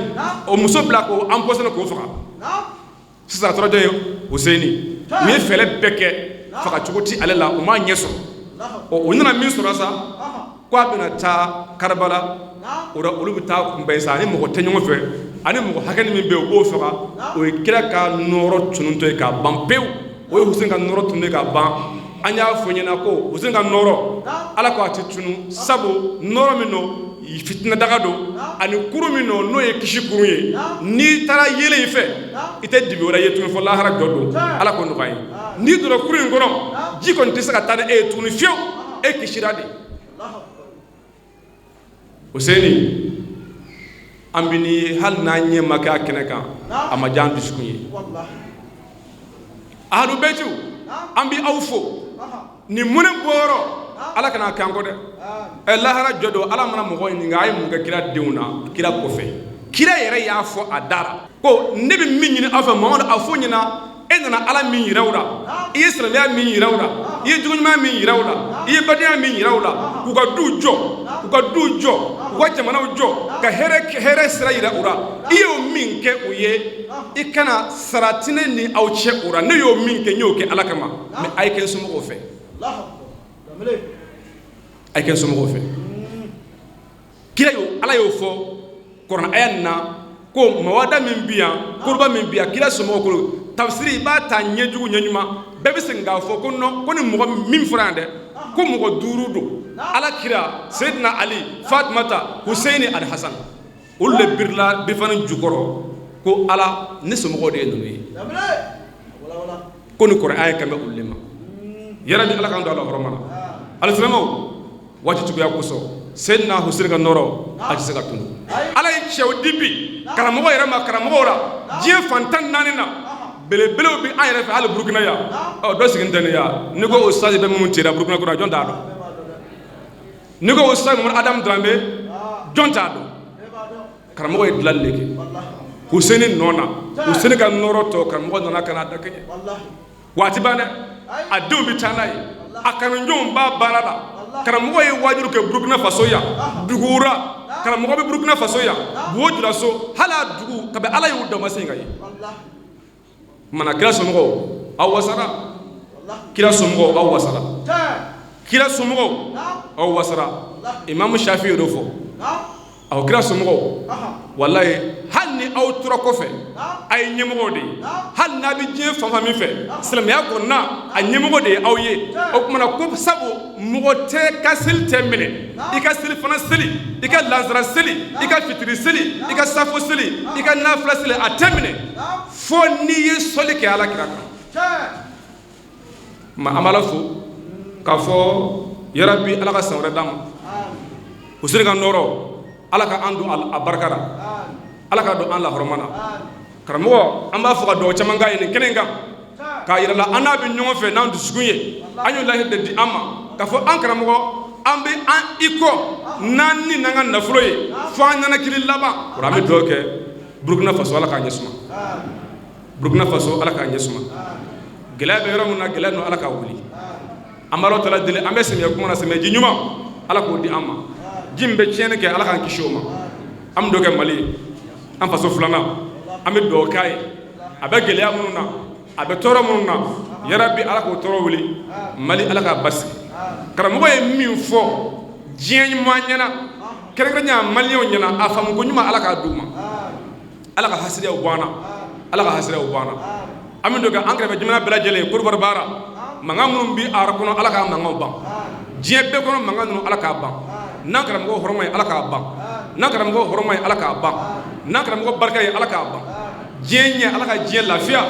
o muso bila k'o empoisonné k'o faga. Sisan a tora jɔn ye? Huseni. U ye fɛɛrɛ bɛɛ kɛ, faga cogo ti ale la, u m'a ɲɛ sɔrɔ. Ɔ, u nana min sɔrɔ sa, ko a bɛna taa Karabala, o la olu bɛ taa kunbɛn sa, ani mɔgɔ tɛ ɲɔgɔn fɛ, ani mɔgɔ hakɛ min bɛ yen, u b'o faga. O ye kira ka nɔɔrɔ tunutɔ ye k'a ban pewu. O ye Huseni ka nɔɔrɔ tunun k'a ban. An y'a fɔ ɲɛna ko Huseni ka nɔɔrɔ, Ala ko a tɛ tunu, sabu nɔɔrɔ min don, fitinɛ daga don, ani kurun min don, n'o ye kisi kurun ye. N'i taara yelen in fɛ, i tɛ dibi wɛrɛ ye tuguni fo lahara jɔ don. Ala k'o nɔgɔya ye. N'i donna kurun in kɔnɔ, ji kɔni tɛ se ka taa ni e ye tuguni fiyewu, e kisira de. Huseni, an bɛ n'i ye, hali n'an ɲɛ ma kɛ a kɛnɛ kan, a ma diya an dusukun ye. Ahlubetiw, an bɛ aw fo. Nin mɔnɛ bɔyɔrɔ, Ala kana k'an kɔ dɛ. Ɛ, lahara jɔ don, Ala mana mɔgɔ ɲininka a ye mun kɛ kira denw na kira kɔfɛ, kira yɛrɛ y'a fɔ a da la ko ne bɛ min ɲini aw fɛ, Mamadu, a fɔ ɲɛna, e nana Ala min yira u la, i ye silamɛya min yira u la, i ye jogo ɲuman min yira u la, i ye badenya min yira u la, k'u ka duw jɔ, k'u ka duw jɔ, k'u ka jamanaw jɔ, ka hɛrɛ sira yira u la, i y'o min kɛ u ye, i kana sara tɛ ne ni aw cɛ o la. Ne y'o min kɛ, n y'o kɛ Ala kama. Mais a ye kɛ n somɔgɔw fɛ, a ye kɛ n somɔgɔw fɛ. Kira y'o, Ala y'o fɔ kuranɛ aya nin na ko mawada min bi yan, kuruba min bi yan, kira somɔgɔw ko tafsiri, i b'a ta ɲɛjugu ɲɛɲuman bɛɛ bɛ segin k'a fɔ ko non, ko ni mɔgɔ min fɔra yan dɛ, ko mɔgɔ duuru don: Ala kira, Seyidina Ali, Fatumata, Huseyini ani Hasan. Olu de birila bifani jukɔrɔ ko Ala, ne somɔgɔw de ye ninnu ye, ko ni kuranɛ aya kan bɛ olu de ma. Yarabi, Ala k'an don a la hɔrɔma na. Alisilamɛw, waati cogoya kosɔn, Seyidina Huseyini ka nɔɔrɔ, a tɛ se ka tunu. Ala ye cɛw di bi karamɔgɔ yɛrɛ ma, karamɔgɔw la diɲɛ fan 14 na, belebelew bɛ an yɛrɛ fɛ, hali Burukina yan. Ɔ, dɔ sigilen tɛ nin yan. N'i ko o saji bɛ minnu cira Burukina kɔnɔ, jɔn t'a dɔn? N'i ko o saji Mamadu Adamu Darambe, jɔn t'a dɔn? Karamɔgɔ ye dilanli de kɛ Huseyini nɔ na. Huseyini ka nɔɔrɔ tɔ, karamɔgɔ nana ka na da kɛɲɛ. Waati ban dɛ, a denw bɛ taa n'a ye, a kanuɲɔgɔnw b'a baara la. Karamɔgɔ ye wajibi kɛ Burukina Faso yan, dugura karamɔgɔ bɛ Burukina Faso yan, Buwo Julaso, hali a dugu kabi Ala y'u dan ma se ka ye. Mana kira somɔgɔw, aw wasara. Kira somɔgɔw, aw wasara. Kira somɔgɔw, aw wasara. Imamu Shafi y'o fɔ. Aw kira somɔgɔw, walayi, hali ni aw tora kɔfɛ, a ye ɲɛmɔgɔ de ye. Hali n'a bɛ diɲɛ fan fan min fɛ, silamɛya kɔnɔna, a ɲɛmɔgɔ de ye aw ye. O kumana ko sabu mɔgɔ tɛ ka seli tɛ minɛ, i ka seli fana seli, i ka lansara seli, i ka fitiri seli, i ka safo seli, i ka nafila seli, a tɛ minɛ fo n'i ye sɔli kɛ Ala kira kan. Ma an b'Ala fo k'a fɔ yarabi, Ala ka san wɛrɛ d'an ma. Huseni ka nɔɔrɔ, Ala ka an don a barika la, Ala ka don an la hɔrɔma na. Karamɔgɔ, an b'a fɔ ka dugawu caman k'a ye nin kɛnɛ in kan, k'a yira la an n'a bɛ ɲɔgɔn fɛ n'an dusukun ye. An y'o lahidu de di an ma k'a fɔ an karamɔgɔ. An bɛ an i kɔ n'an ni n'an ka nafolo ye fo an ɲɛnakili laban. O an bɛ dugawu kɛ Burukina Faso, Ala k'a ɲɛ suma. Burukina Faso, Ala k'a ɲɛ suma. Gɛlɛya bɛ yɔrɔ min na, gɛlɛya ninnu, Ala k'a wuli. An b'Ala tala deli, an bɛ samiya kuma na, samiya ji ɲuman, Ala k'o di an ma. Ji min bɛ tiɲɛni kɛ, Ala k'an kisi o ma. An bɛ dugawu kɛ Mali ye, an faso filanan. An bɛ dugawu k'a ye, a bɛ gɛlɛya minnu na, a bɛ tɔɔrɔ minnu na, yarabi, Ala k'o tɔɔrɔ wuli. Mali, Ala k'a basigi. Karamɔgɔ ye min fɔ diɲɛ ɲuman ɲɛna, kɛrɛnkɛrɛnnenya maliyɛnw ɲɛna, a faamuko ɲuman, Ala k'a d'u ma. Ala ka hasidiyaw bɔ an na, Ala ka hasidiyaw bɔ an na. An bɛ don kɛ an kɛrɛfɛ jamana bɛɛ lajɛlen, Côte d'Ivoire baara mankan minnu bɛ a kɔnɔ, Ala k'a mankanw ban. Diɲɛ bɛɛ kɔnɔ mankan ninnu, Ala k'a ban n'an karamɔgɔ hɔrɔma ye. Ala k'a ban n'an karamɔgɔ hɔrɔma ye. Ala k'a ban n'an karamɔgɔ barika ye. Ala k'a ban diɲɛ ɲɛ. Ala ka diɲɛ lafiya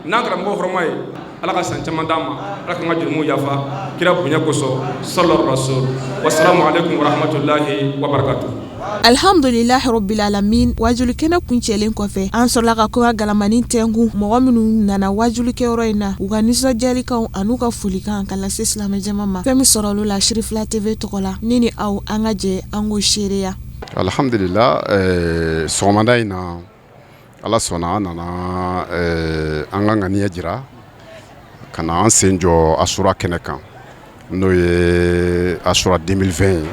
n'an karamɔgɔ hɔrɔma ye. Ala ka san caman d'an ma. Ala k'an ka jurumuw yafa kira bonya kosɔn. Sɔlɔ rasul. Wasalamu alaikum warahmatullahi wabarakatuh. Alhamdulilahi rabbil alamin. Wajulikɛnɛ kuncɛlen kɔfɛ, an sɔrɔla ka kuma galamani tɛnkun mɔgɔ minnu nana wajulikɛyɔrɔ in na, u ka nisɔndiyalikanw an'u ka folikan ka lase silamɛjama ma. Fɛn min sɔrɔ olu la Sirifila TV tɔgɔ la, ni ni aw, an ka jɛ an k'o seereya. Alhamdulillah, sɔgɔmada in na, Ala sɔnna, an nana an ka ŋaniya jira ka na an sen jɔ Asura kɛnɛ kan, n'o ye Asura 2020 ye.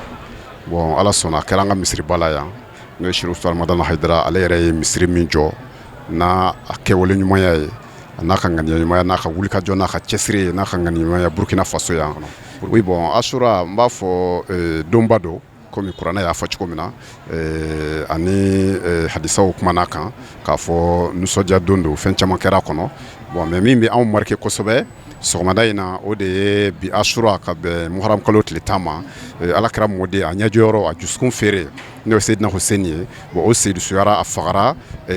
Bon, Ala sɔnna, a kɛra an ka misiriba la yan, n'o ye Sherif Madani Hayidara. Ale yɛrɛ ye misiri min jɔ n'a a kɛwale ɲumanya ye, a n'a ka ŋaniya ɲumanya, n'a ka wulikajɔ, n'a ka cɛsiri ye, n'a ka ŋaniya ɲumanya Burukina Faso yan. Oui, bon, Asura, n b'a fɔ donba don, komi kuranɛ y'a fɔ cogo min na, ani hadisaw kumana kan k'a fɔ nisɔndiya don don. Fɛn caman kɛra a kɔnɔ. Bon, mais min bɛ anw marqué kosɛbɛ sɔgɔmada in na, o de ye bi Asura ka bɛn muharam kalo tile 10 ma, Ala kɛra mɔden a ɲɛjɔyɔrɔ, a dusukun feere, n'o ye Seydina Hussein ye. Bon, o seyidusuyara, a fagara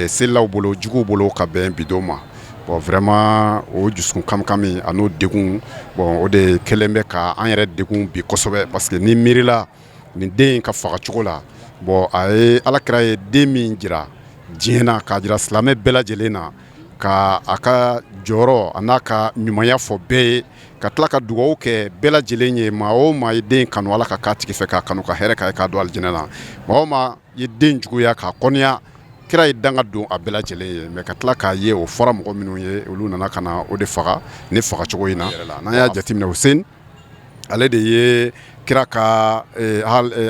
selilaw bolo, juguw bolo, ka bɛn bi don ma. Bon, vraiment, o dusukun kamikami a n'o degun, bon, o de kɛlen bɛ ka an yɛrɛ degun bi kosɛbɛ, parce que ni miirila nin den in ka faga cogo la, bon, a ye Ala kira ye den min jira diɲɛ na, k'a jira silamɛ bɛɛ lajɛlen na, ka a ka jɔyɔrɔ a n'a ka ɲumanya fɔ bɛɛ ye, ka tila ka dugawu kɛ bɛɛ lajɛlen ye. Maa o maa ye den kanu, Ala ka k'a tigi fɛ, k'a kanu, ka hɛrɛ k'a ye, k'a don alijinɛ na. Maa o maa ye den juguya, k'a kɔniya, kira ye danga don a bɛɛ lajɛlen ye. Mais ka tila k'a ye o fɔra mɔgɔ minnu ye, olu nana ka na o de faga ni fagacogo in na. N'an y'a jateminɛ, Hussein ale de ye kira ka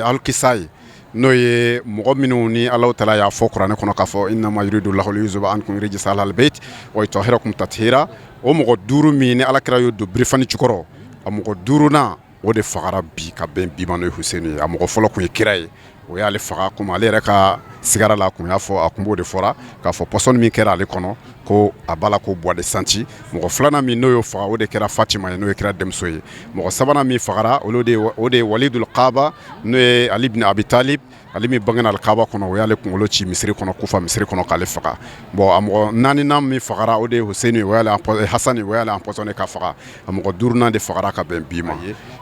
alikisa ye, n'o ye mɔgɔ minnu ni Ala taala y'a fɔ kuranɛ kɔnɔ k'a fɔ innama yuridu lahu liyuzhiba ankum rijsa ahlal bayt wa yutahhirakum tathira. O mɔgɔ duuru min ni Ala kira y'o don birifani jukɔrɔ, a mɔgɔ duurunan, o de fagara bi ka bɛn bi ma, n'o ye Hussein ye. A mɔgɔ fɔlɔ tun ye kira ye, o y'ale faga. Komi ale yɛrɛ ka sigara la, a kun y'a fɔ, a kun b'o de fɔra k'a fɔ pɔsɔni min kɛra ale kɔnɔ, ko a b'a la ko bois de santi. Mɔgɔ filanan min n'o y'o faga, o de kɛra Fatima ye, n'o ye kira denmuso ye. Mɔgɔ sabanan min fagara, olu de o de ye Walidul Kaaba, n'o ye Ali bin Abi Talib, ale min bangena Alikaaba kɔnɔ, o y'ale kunkolo ci misiri kɔnɔ, Kufa misiri kɔnɔ, k'ale faga. Bon, a mɔgɔ naaninan min fagara, o de ye Hussein, o y'ale Hasani, o y'ale empoisonné ka faga. A mɔgɔ duurunan de fagara ka bɛn bi ma.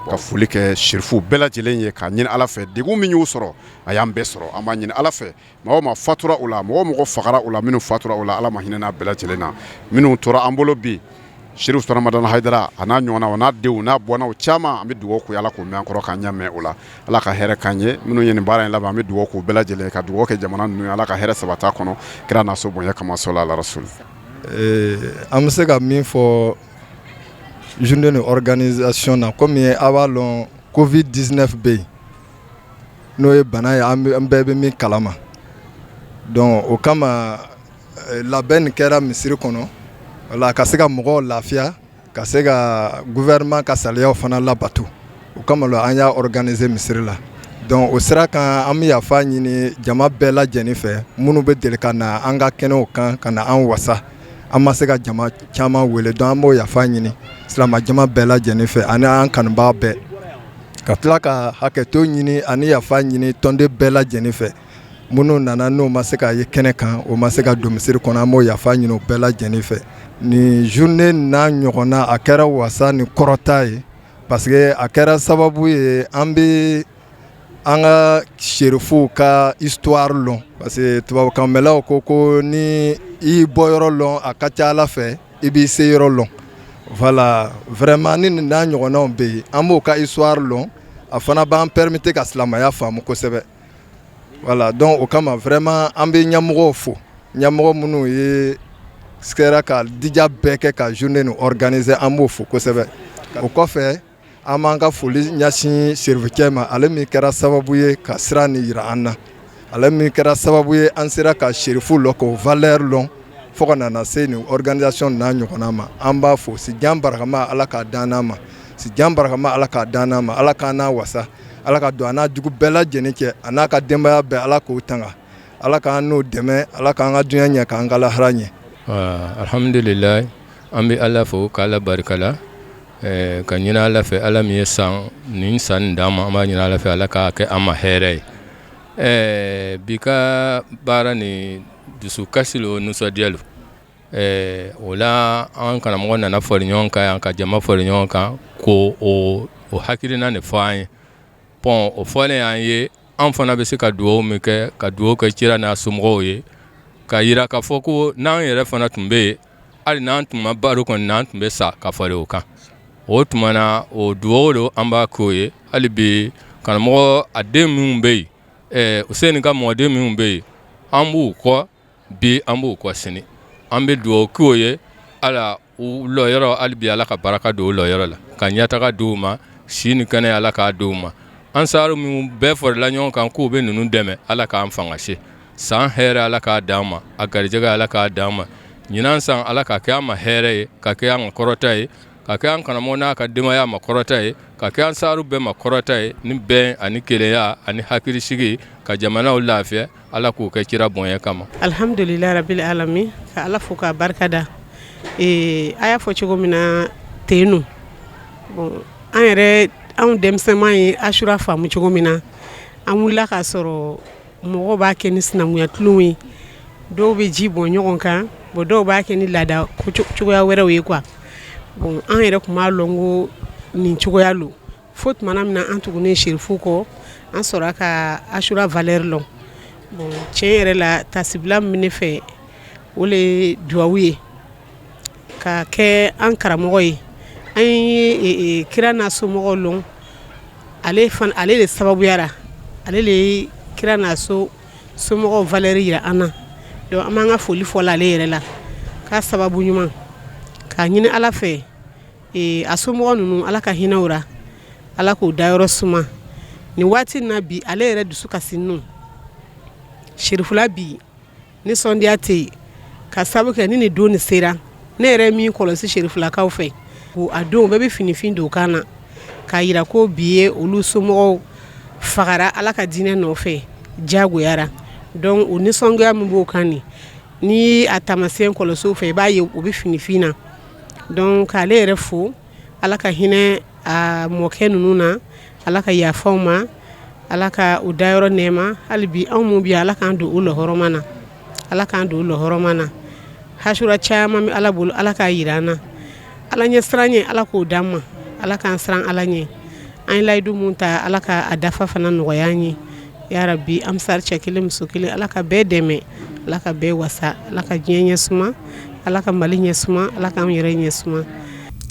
Ka foli kɛ sirifuw bɛɛ lajɛlen ye, k'a ɲini Ala fɛ, degun min y'u sɔrɔ, a y'an bɛɛ sɔrɔ. An b'a ɲini Ala fɛ, mɔgɔ ma fatura u la, mɔgɔ mɔgɔ fagara u la, minnu fatura u la, Ala ma hinɛ n'a bɛɛ lajɛlen na. Minnu tora an bolo bi, Sherif Usumani Madani Hayidara a n'a ɲɔgɔnna, o n'a denw n'a bɔnnaw caman, an bɛ dugawu k'u ye, Ala k'u mɛn an kɔrɔ, k'an ɲɛ mɛn o la, Ala ka hɛrɛ k'an ye. Minnu ye nin baara in labɛn, an bɛ dugawu k'u bɛɛ lajɛlen, ka dugawu kɛ jamana ninnu ye, Ala ka hɛrɛ sabati a kɔnɔ, kira n'a so bonya kama. Sɔla ala rasul. An bɛ se ka min fɔ journée ni organisation na, komi a b'a lɔn, Covid 19 bɛ yen, n'o ye bana ye an bɛɛ bɛ min kalama. Donc o kama, labɛn nin kɛra misiri kɔnɔ, wala ka se ka mɔgɔw lafiya, ka se ka gouvernement ka sariyaw fana labato. O kama la an y'a organiser misiri la. Donc o sira kan, an bɛ yafa ɲini jama bɛɛ lajɛlen fɛ, minnu bɛ deli ka na an ka kɛnɛw kan ka na an wasa, an ma se ka jama caman wele. Donc an b'o yafa ɲini silamɛ jama bɛɛ lajɛlen fɛ ani an kanubaa bɛɛ, ka tila ka hakɛto ɲini ani yafa ɲini tɔnden bɛɛ lajɛlen fɛ. Minnu nana, n'o ma se ka ye kɛnɛ kan, o ma se ka don misiri kɔnɔ, an b'o yafa ɲini o bɛɛ lajɛlen fɛ. Nin journée n'a ɲɔgɔnna, a kɛra wasa ni kɔrɔta ye, parce que a kɛra sababu ye an bɛ an ka serifuw ka histoire lɔn, parce que tubabukanmɛlaw ko ko ni i bɔ yɔrɔ lɔn, a ka ca Ala fɛ i b'i se yɔrɔ lɔn. Voilà, vraiment, ni nin n'a ɲɔgɔnnaw bɛ yen, an b'o ka histoire lɔn. A fana b'an permettre ka silamɛya faamu kosɛbɛ. Voilà, donc o kama vraiment an bɛ ɲɛmɔgɔw fo, ɲɛmɔgɔ minnu ye sera ka dija bɛɛ kɛ ka journée nin organiser, an b'o fo kosɛbɛ. O kɔfɛ, an b'an ka foli ɲɛsin serifukɛ ma, ale min kɛra sababu ye ka sira nin yira an na, ale min kɛra sababu ye an sera ka serifu lɔn, k'o valeur lɔn, fo ka nana se nin organisation n'a ɲɔgɔnna ma. An b'a fo. Sijan barakama, Ala k'a dan n'a ma. Sijan barakama, Ala k'a dan n'a ma. Ala k'an n'a wasa, Ala ka don a n'a jugu bɛɛ lajɛlen cɛ, a n'a ka denbaya bɛɛ, Ala k'o tanga, Ala k'an n'o dɛmɛ, Ala k'an ka dunya ɲɛ, k'an ka lahara ɲɛ. Alhamdulilayi, an bɛ Ala fo k'Ala barika la, ka ɲini Ala fɛ, Ala min ye san nin san d'an ma, an b'a ɲini Ala fɛ, Ala k'a kɛ an ma hɛrɛ ye. Bi ka baara ni dusukasi lo, nisɔndiya lo. O la, an karamɔgɔ nana fɔri ɲɔgɔn kan yan, ka jama fɔri ɲɔgɔn kan, ko o hakilina de fɔ an ye. Bon, o fɔlen an ye, an fana bɛ se ka dugawu min kɛ, ka dugawu kɛ cira n'a somɔgɔw ye, ka yira k'a fɔ ko n'an yɛrɛ fana tun bɛ yen, hali n'an tun ma baro kɔni, n'an tun bɛ sa ka fara o kan. O tuma na, o dugawu don an b'a k'o ye. Hali bi, karamɔgɔ a den minnu bɛ yen, Useni ka mɔden minnu bɛ yen, an b'u kɔ bi, an b'u kɔ sini. An bɛ dugawu k'o ye. Ala u lɔyɔrɔ, hali bi, Ala ka baraka don u lɔyɔrɔ la, ka ɲɛtaga di u ma, si ni kɛnɛ, Ala k'a di u ma. Ansaru minnu bɛɛ farala ɲɔgɔn kan k'u bɛ ninnu dɛmɛ, Ala k'an fanga se. San hɛrɛ, Ala k'a d'an ma. A garijɛgɛ, Ala k'a d'an ma. Ɲinan san, Ala ka kɛ an ma hɛrɛ ye, ka kɛ an ka kɔrɔta ye, ka kɛ an karamɔgɔ n'a ka denbaya ma kɔrɔta ye, ka kɛ ansaru bɛɛ ma kɔrɔta ye, ni bɛn ani kelenya ani hakilisigi, ka jamanaw lafiya. Ala k'o kɛ kira bonya kama. Alihamdulilahi rabili alami, ka Ala fo k'a barika da. A y'a fɔ cogo min na ten nɔ, bon, an yɛrɛ, anw denmisɛnman ye Asura faamu cogo min na, an wulila k'a sɔrɔ mɔgɔw b'a kɛ ni sinankunya tulon ye, dɔw bɛ ji bɔn ɲɔgɔn kan, bon, dɔw b'a kɛ ni laada cogoya wɛrɛw ye quoi. Bon, an yɛrɛ tun b'a lɔn ko nin cogoya lo, fo tumana min na an tugunnen serifu kɔ, an sɔrɔ ka Asura valeur lɔn. Bon, tiɲɛ yɛrɛ la, tasibila min bɛ ne fɛ, o le ye duwawu ye ka kɛ an karamɔgɔ ye. An ye kira n'a somɔgɔw lɔn ale fana, ale de sababuyara, ale de ye kira n'a so somɔgɔw valeur yira an na. Donc an b'an ka foli fɔ ale yɛrɛ la k'a sababu ɲuman, k'a ɲini Ala fɛ, a somɔgɔ ninnu, Ala ka hinɛ u ra, Ala k'u dayɔrɔ suma. Nin waati in na bi, ale yɛrɛ dusu kasi ninnu serifula bi, nisɔndiya tɛ yen, ka sabu kɛ ni nin don nin sera. Ne yɛrɛ min kɔlɔsi serifulakaw fɛ, a don bɛɛ bɛ finifin don kan na k'a yira ko bi ye olu somɔgɔw fagara Ala ka diinɛ nɔfɛ jagoyara. Donc o nisɔngoya min b'o kan nin, ni a taamasiyɛn kɔlɔsiw fɛ, i b'a ye u bɛ finifin na. Donc k'ale yɛrɛ fo, Ala ka hinɛ a mɔkɛ ninnu na, Ala ka yafa u ma, Ala ka u dayɔrɔ nɛɛma. Hali bi, anw mun bi, Ala k'an don u lɔhɔrɔma na, Ala k'an don u lɔhɔrɔma na. Hasura caman bɛ Ala bolo, Ala k'a yira an na. Ala ɲɛ siran ɲɛ, Ala k'o d'an ma, Ala k'an siran Ala ɲɛ. An ye layidu mun ta, Ala ka a dafa fana nɔgɔya an ye, ya rabi. Ansar cɛ kelen, muso kelen, Ala ka bɛɛ dɛmɛ, Ala ka bɛɛ wasa, Ala ka diɲɛ ɲɛ suma, Ala ka Mali ɲɛ suma, Ala k'an yɛrɛ ɲɛ suma.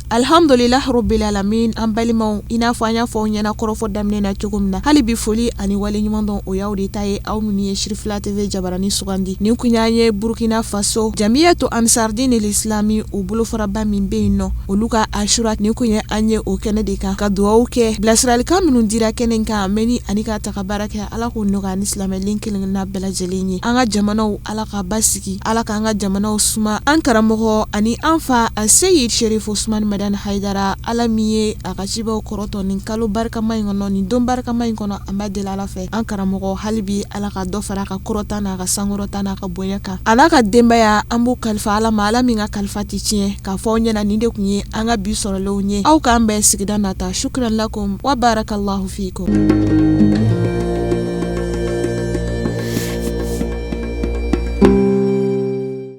Alhamdulilah rabbil alamin. An balimaw, i n'a fɔ an y'a fɔ aw ɲɛna kɔrɔfɔ daminɛ na cogo min na, hali bi foli ani waleɲuman dɔn, o y'aw de ta ye, aw minnu ye Sirifila TV jabarani sugandi. Nin kun y'an ye Burukina Faso, Jamiyatu Ansardini Lislami, u bolofaraba min bɛ yen nɔ, olu ka Asura, nin kun ye an ye o kɛnɛ de kan, ka dugawu kɛ. Bilasiralikan minnu dira kɛnɛ kan, mɛnni ani ka ta ka baara kɛ, Ala k'o nɔgɔya ni silamɛden kelenkelenna bɛɛ lajɛlen ye. An ka jamanaw, Ala ka basigi, Ala k'an ka jamanaw suma. An karamɔgɔ ani an fa a Seyid Sherif Usman Madani Hayidara, Ala min ye a ka cibaw kɔrɔtɔ nin kalo barikama in kɔnɔ, nin don barikama in kɔnɔ, an b'a deli Ala fɛ, an karamɔgɔ, hali bi Ala ka dɔ fara a ka kɔrɔta n'a ka sankɔrɔta n'a ka bonya kan, a n'a ka denbaya. An b'u kalifa Ala ma, Ala min ka kalifa tɛ tiɲɛ. K'a fɔ aw ɲɛna, nin de tun ye an ka bi sɔrɔlenw ye. Aw k'an bɛn sigida nata. Shukran lakum wa barakallahu fikum.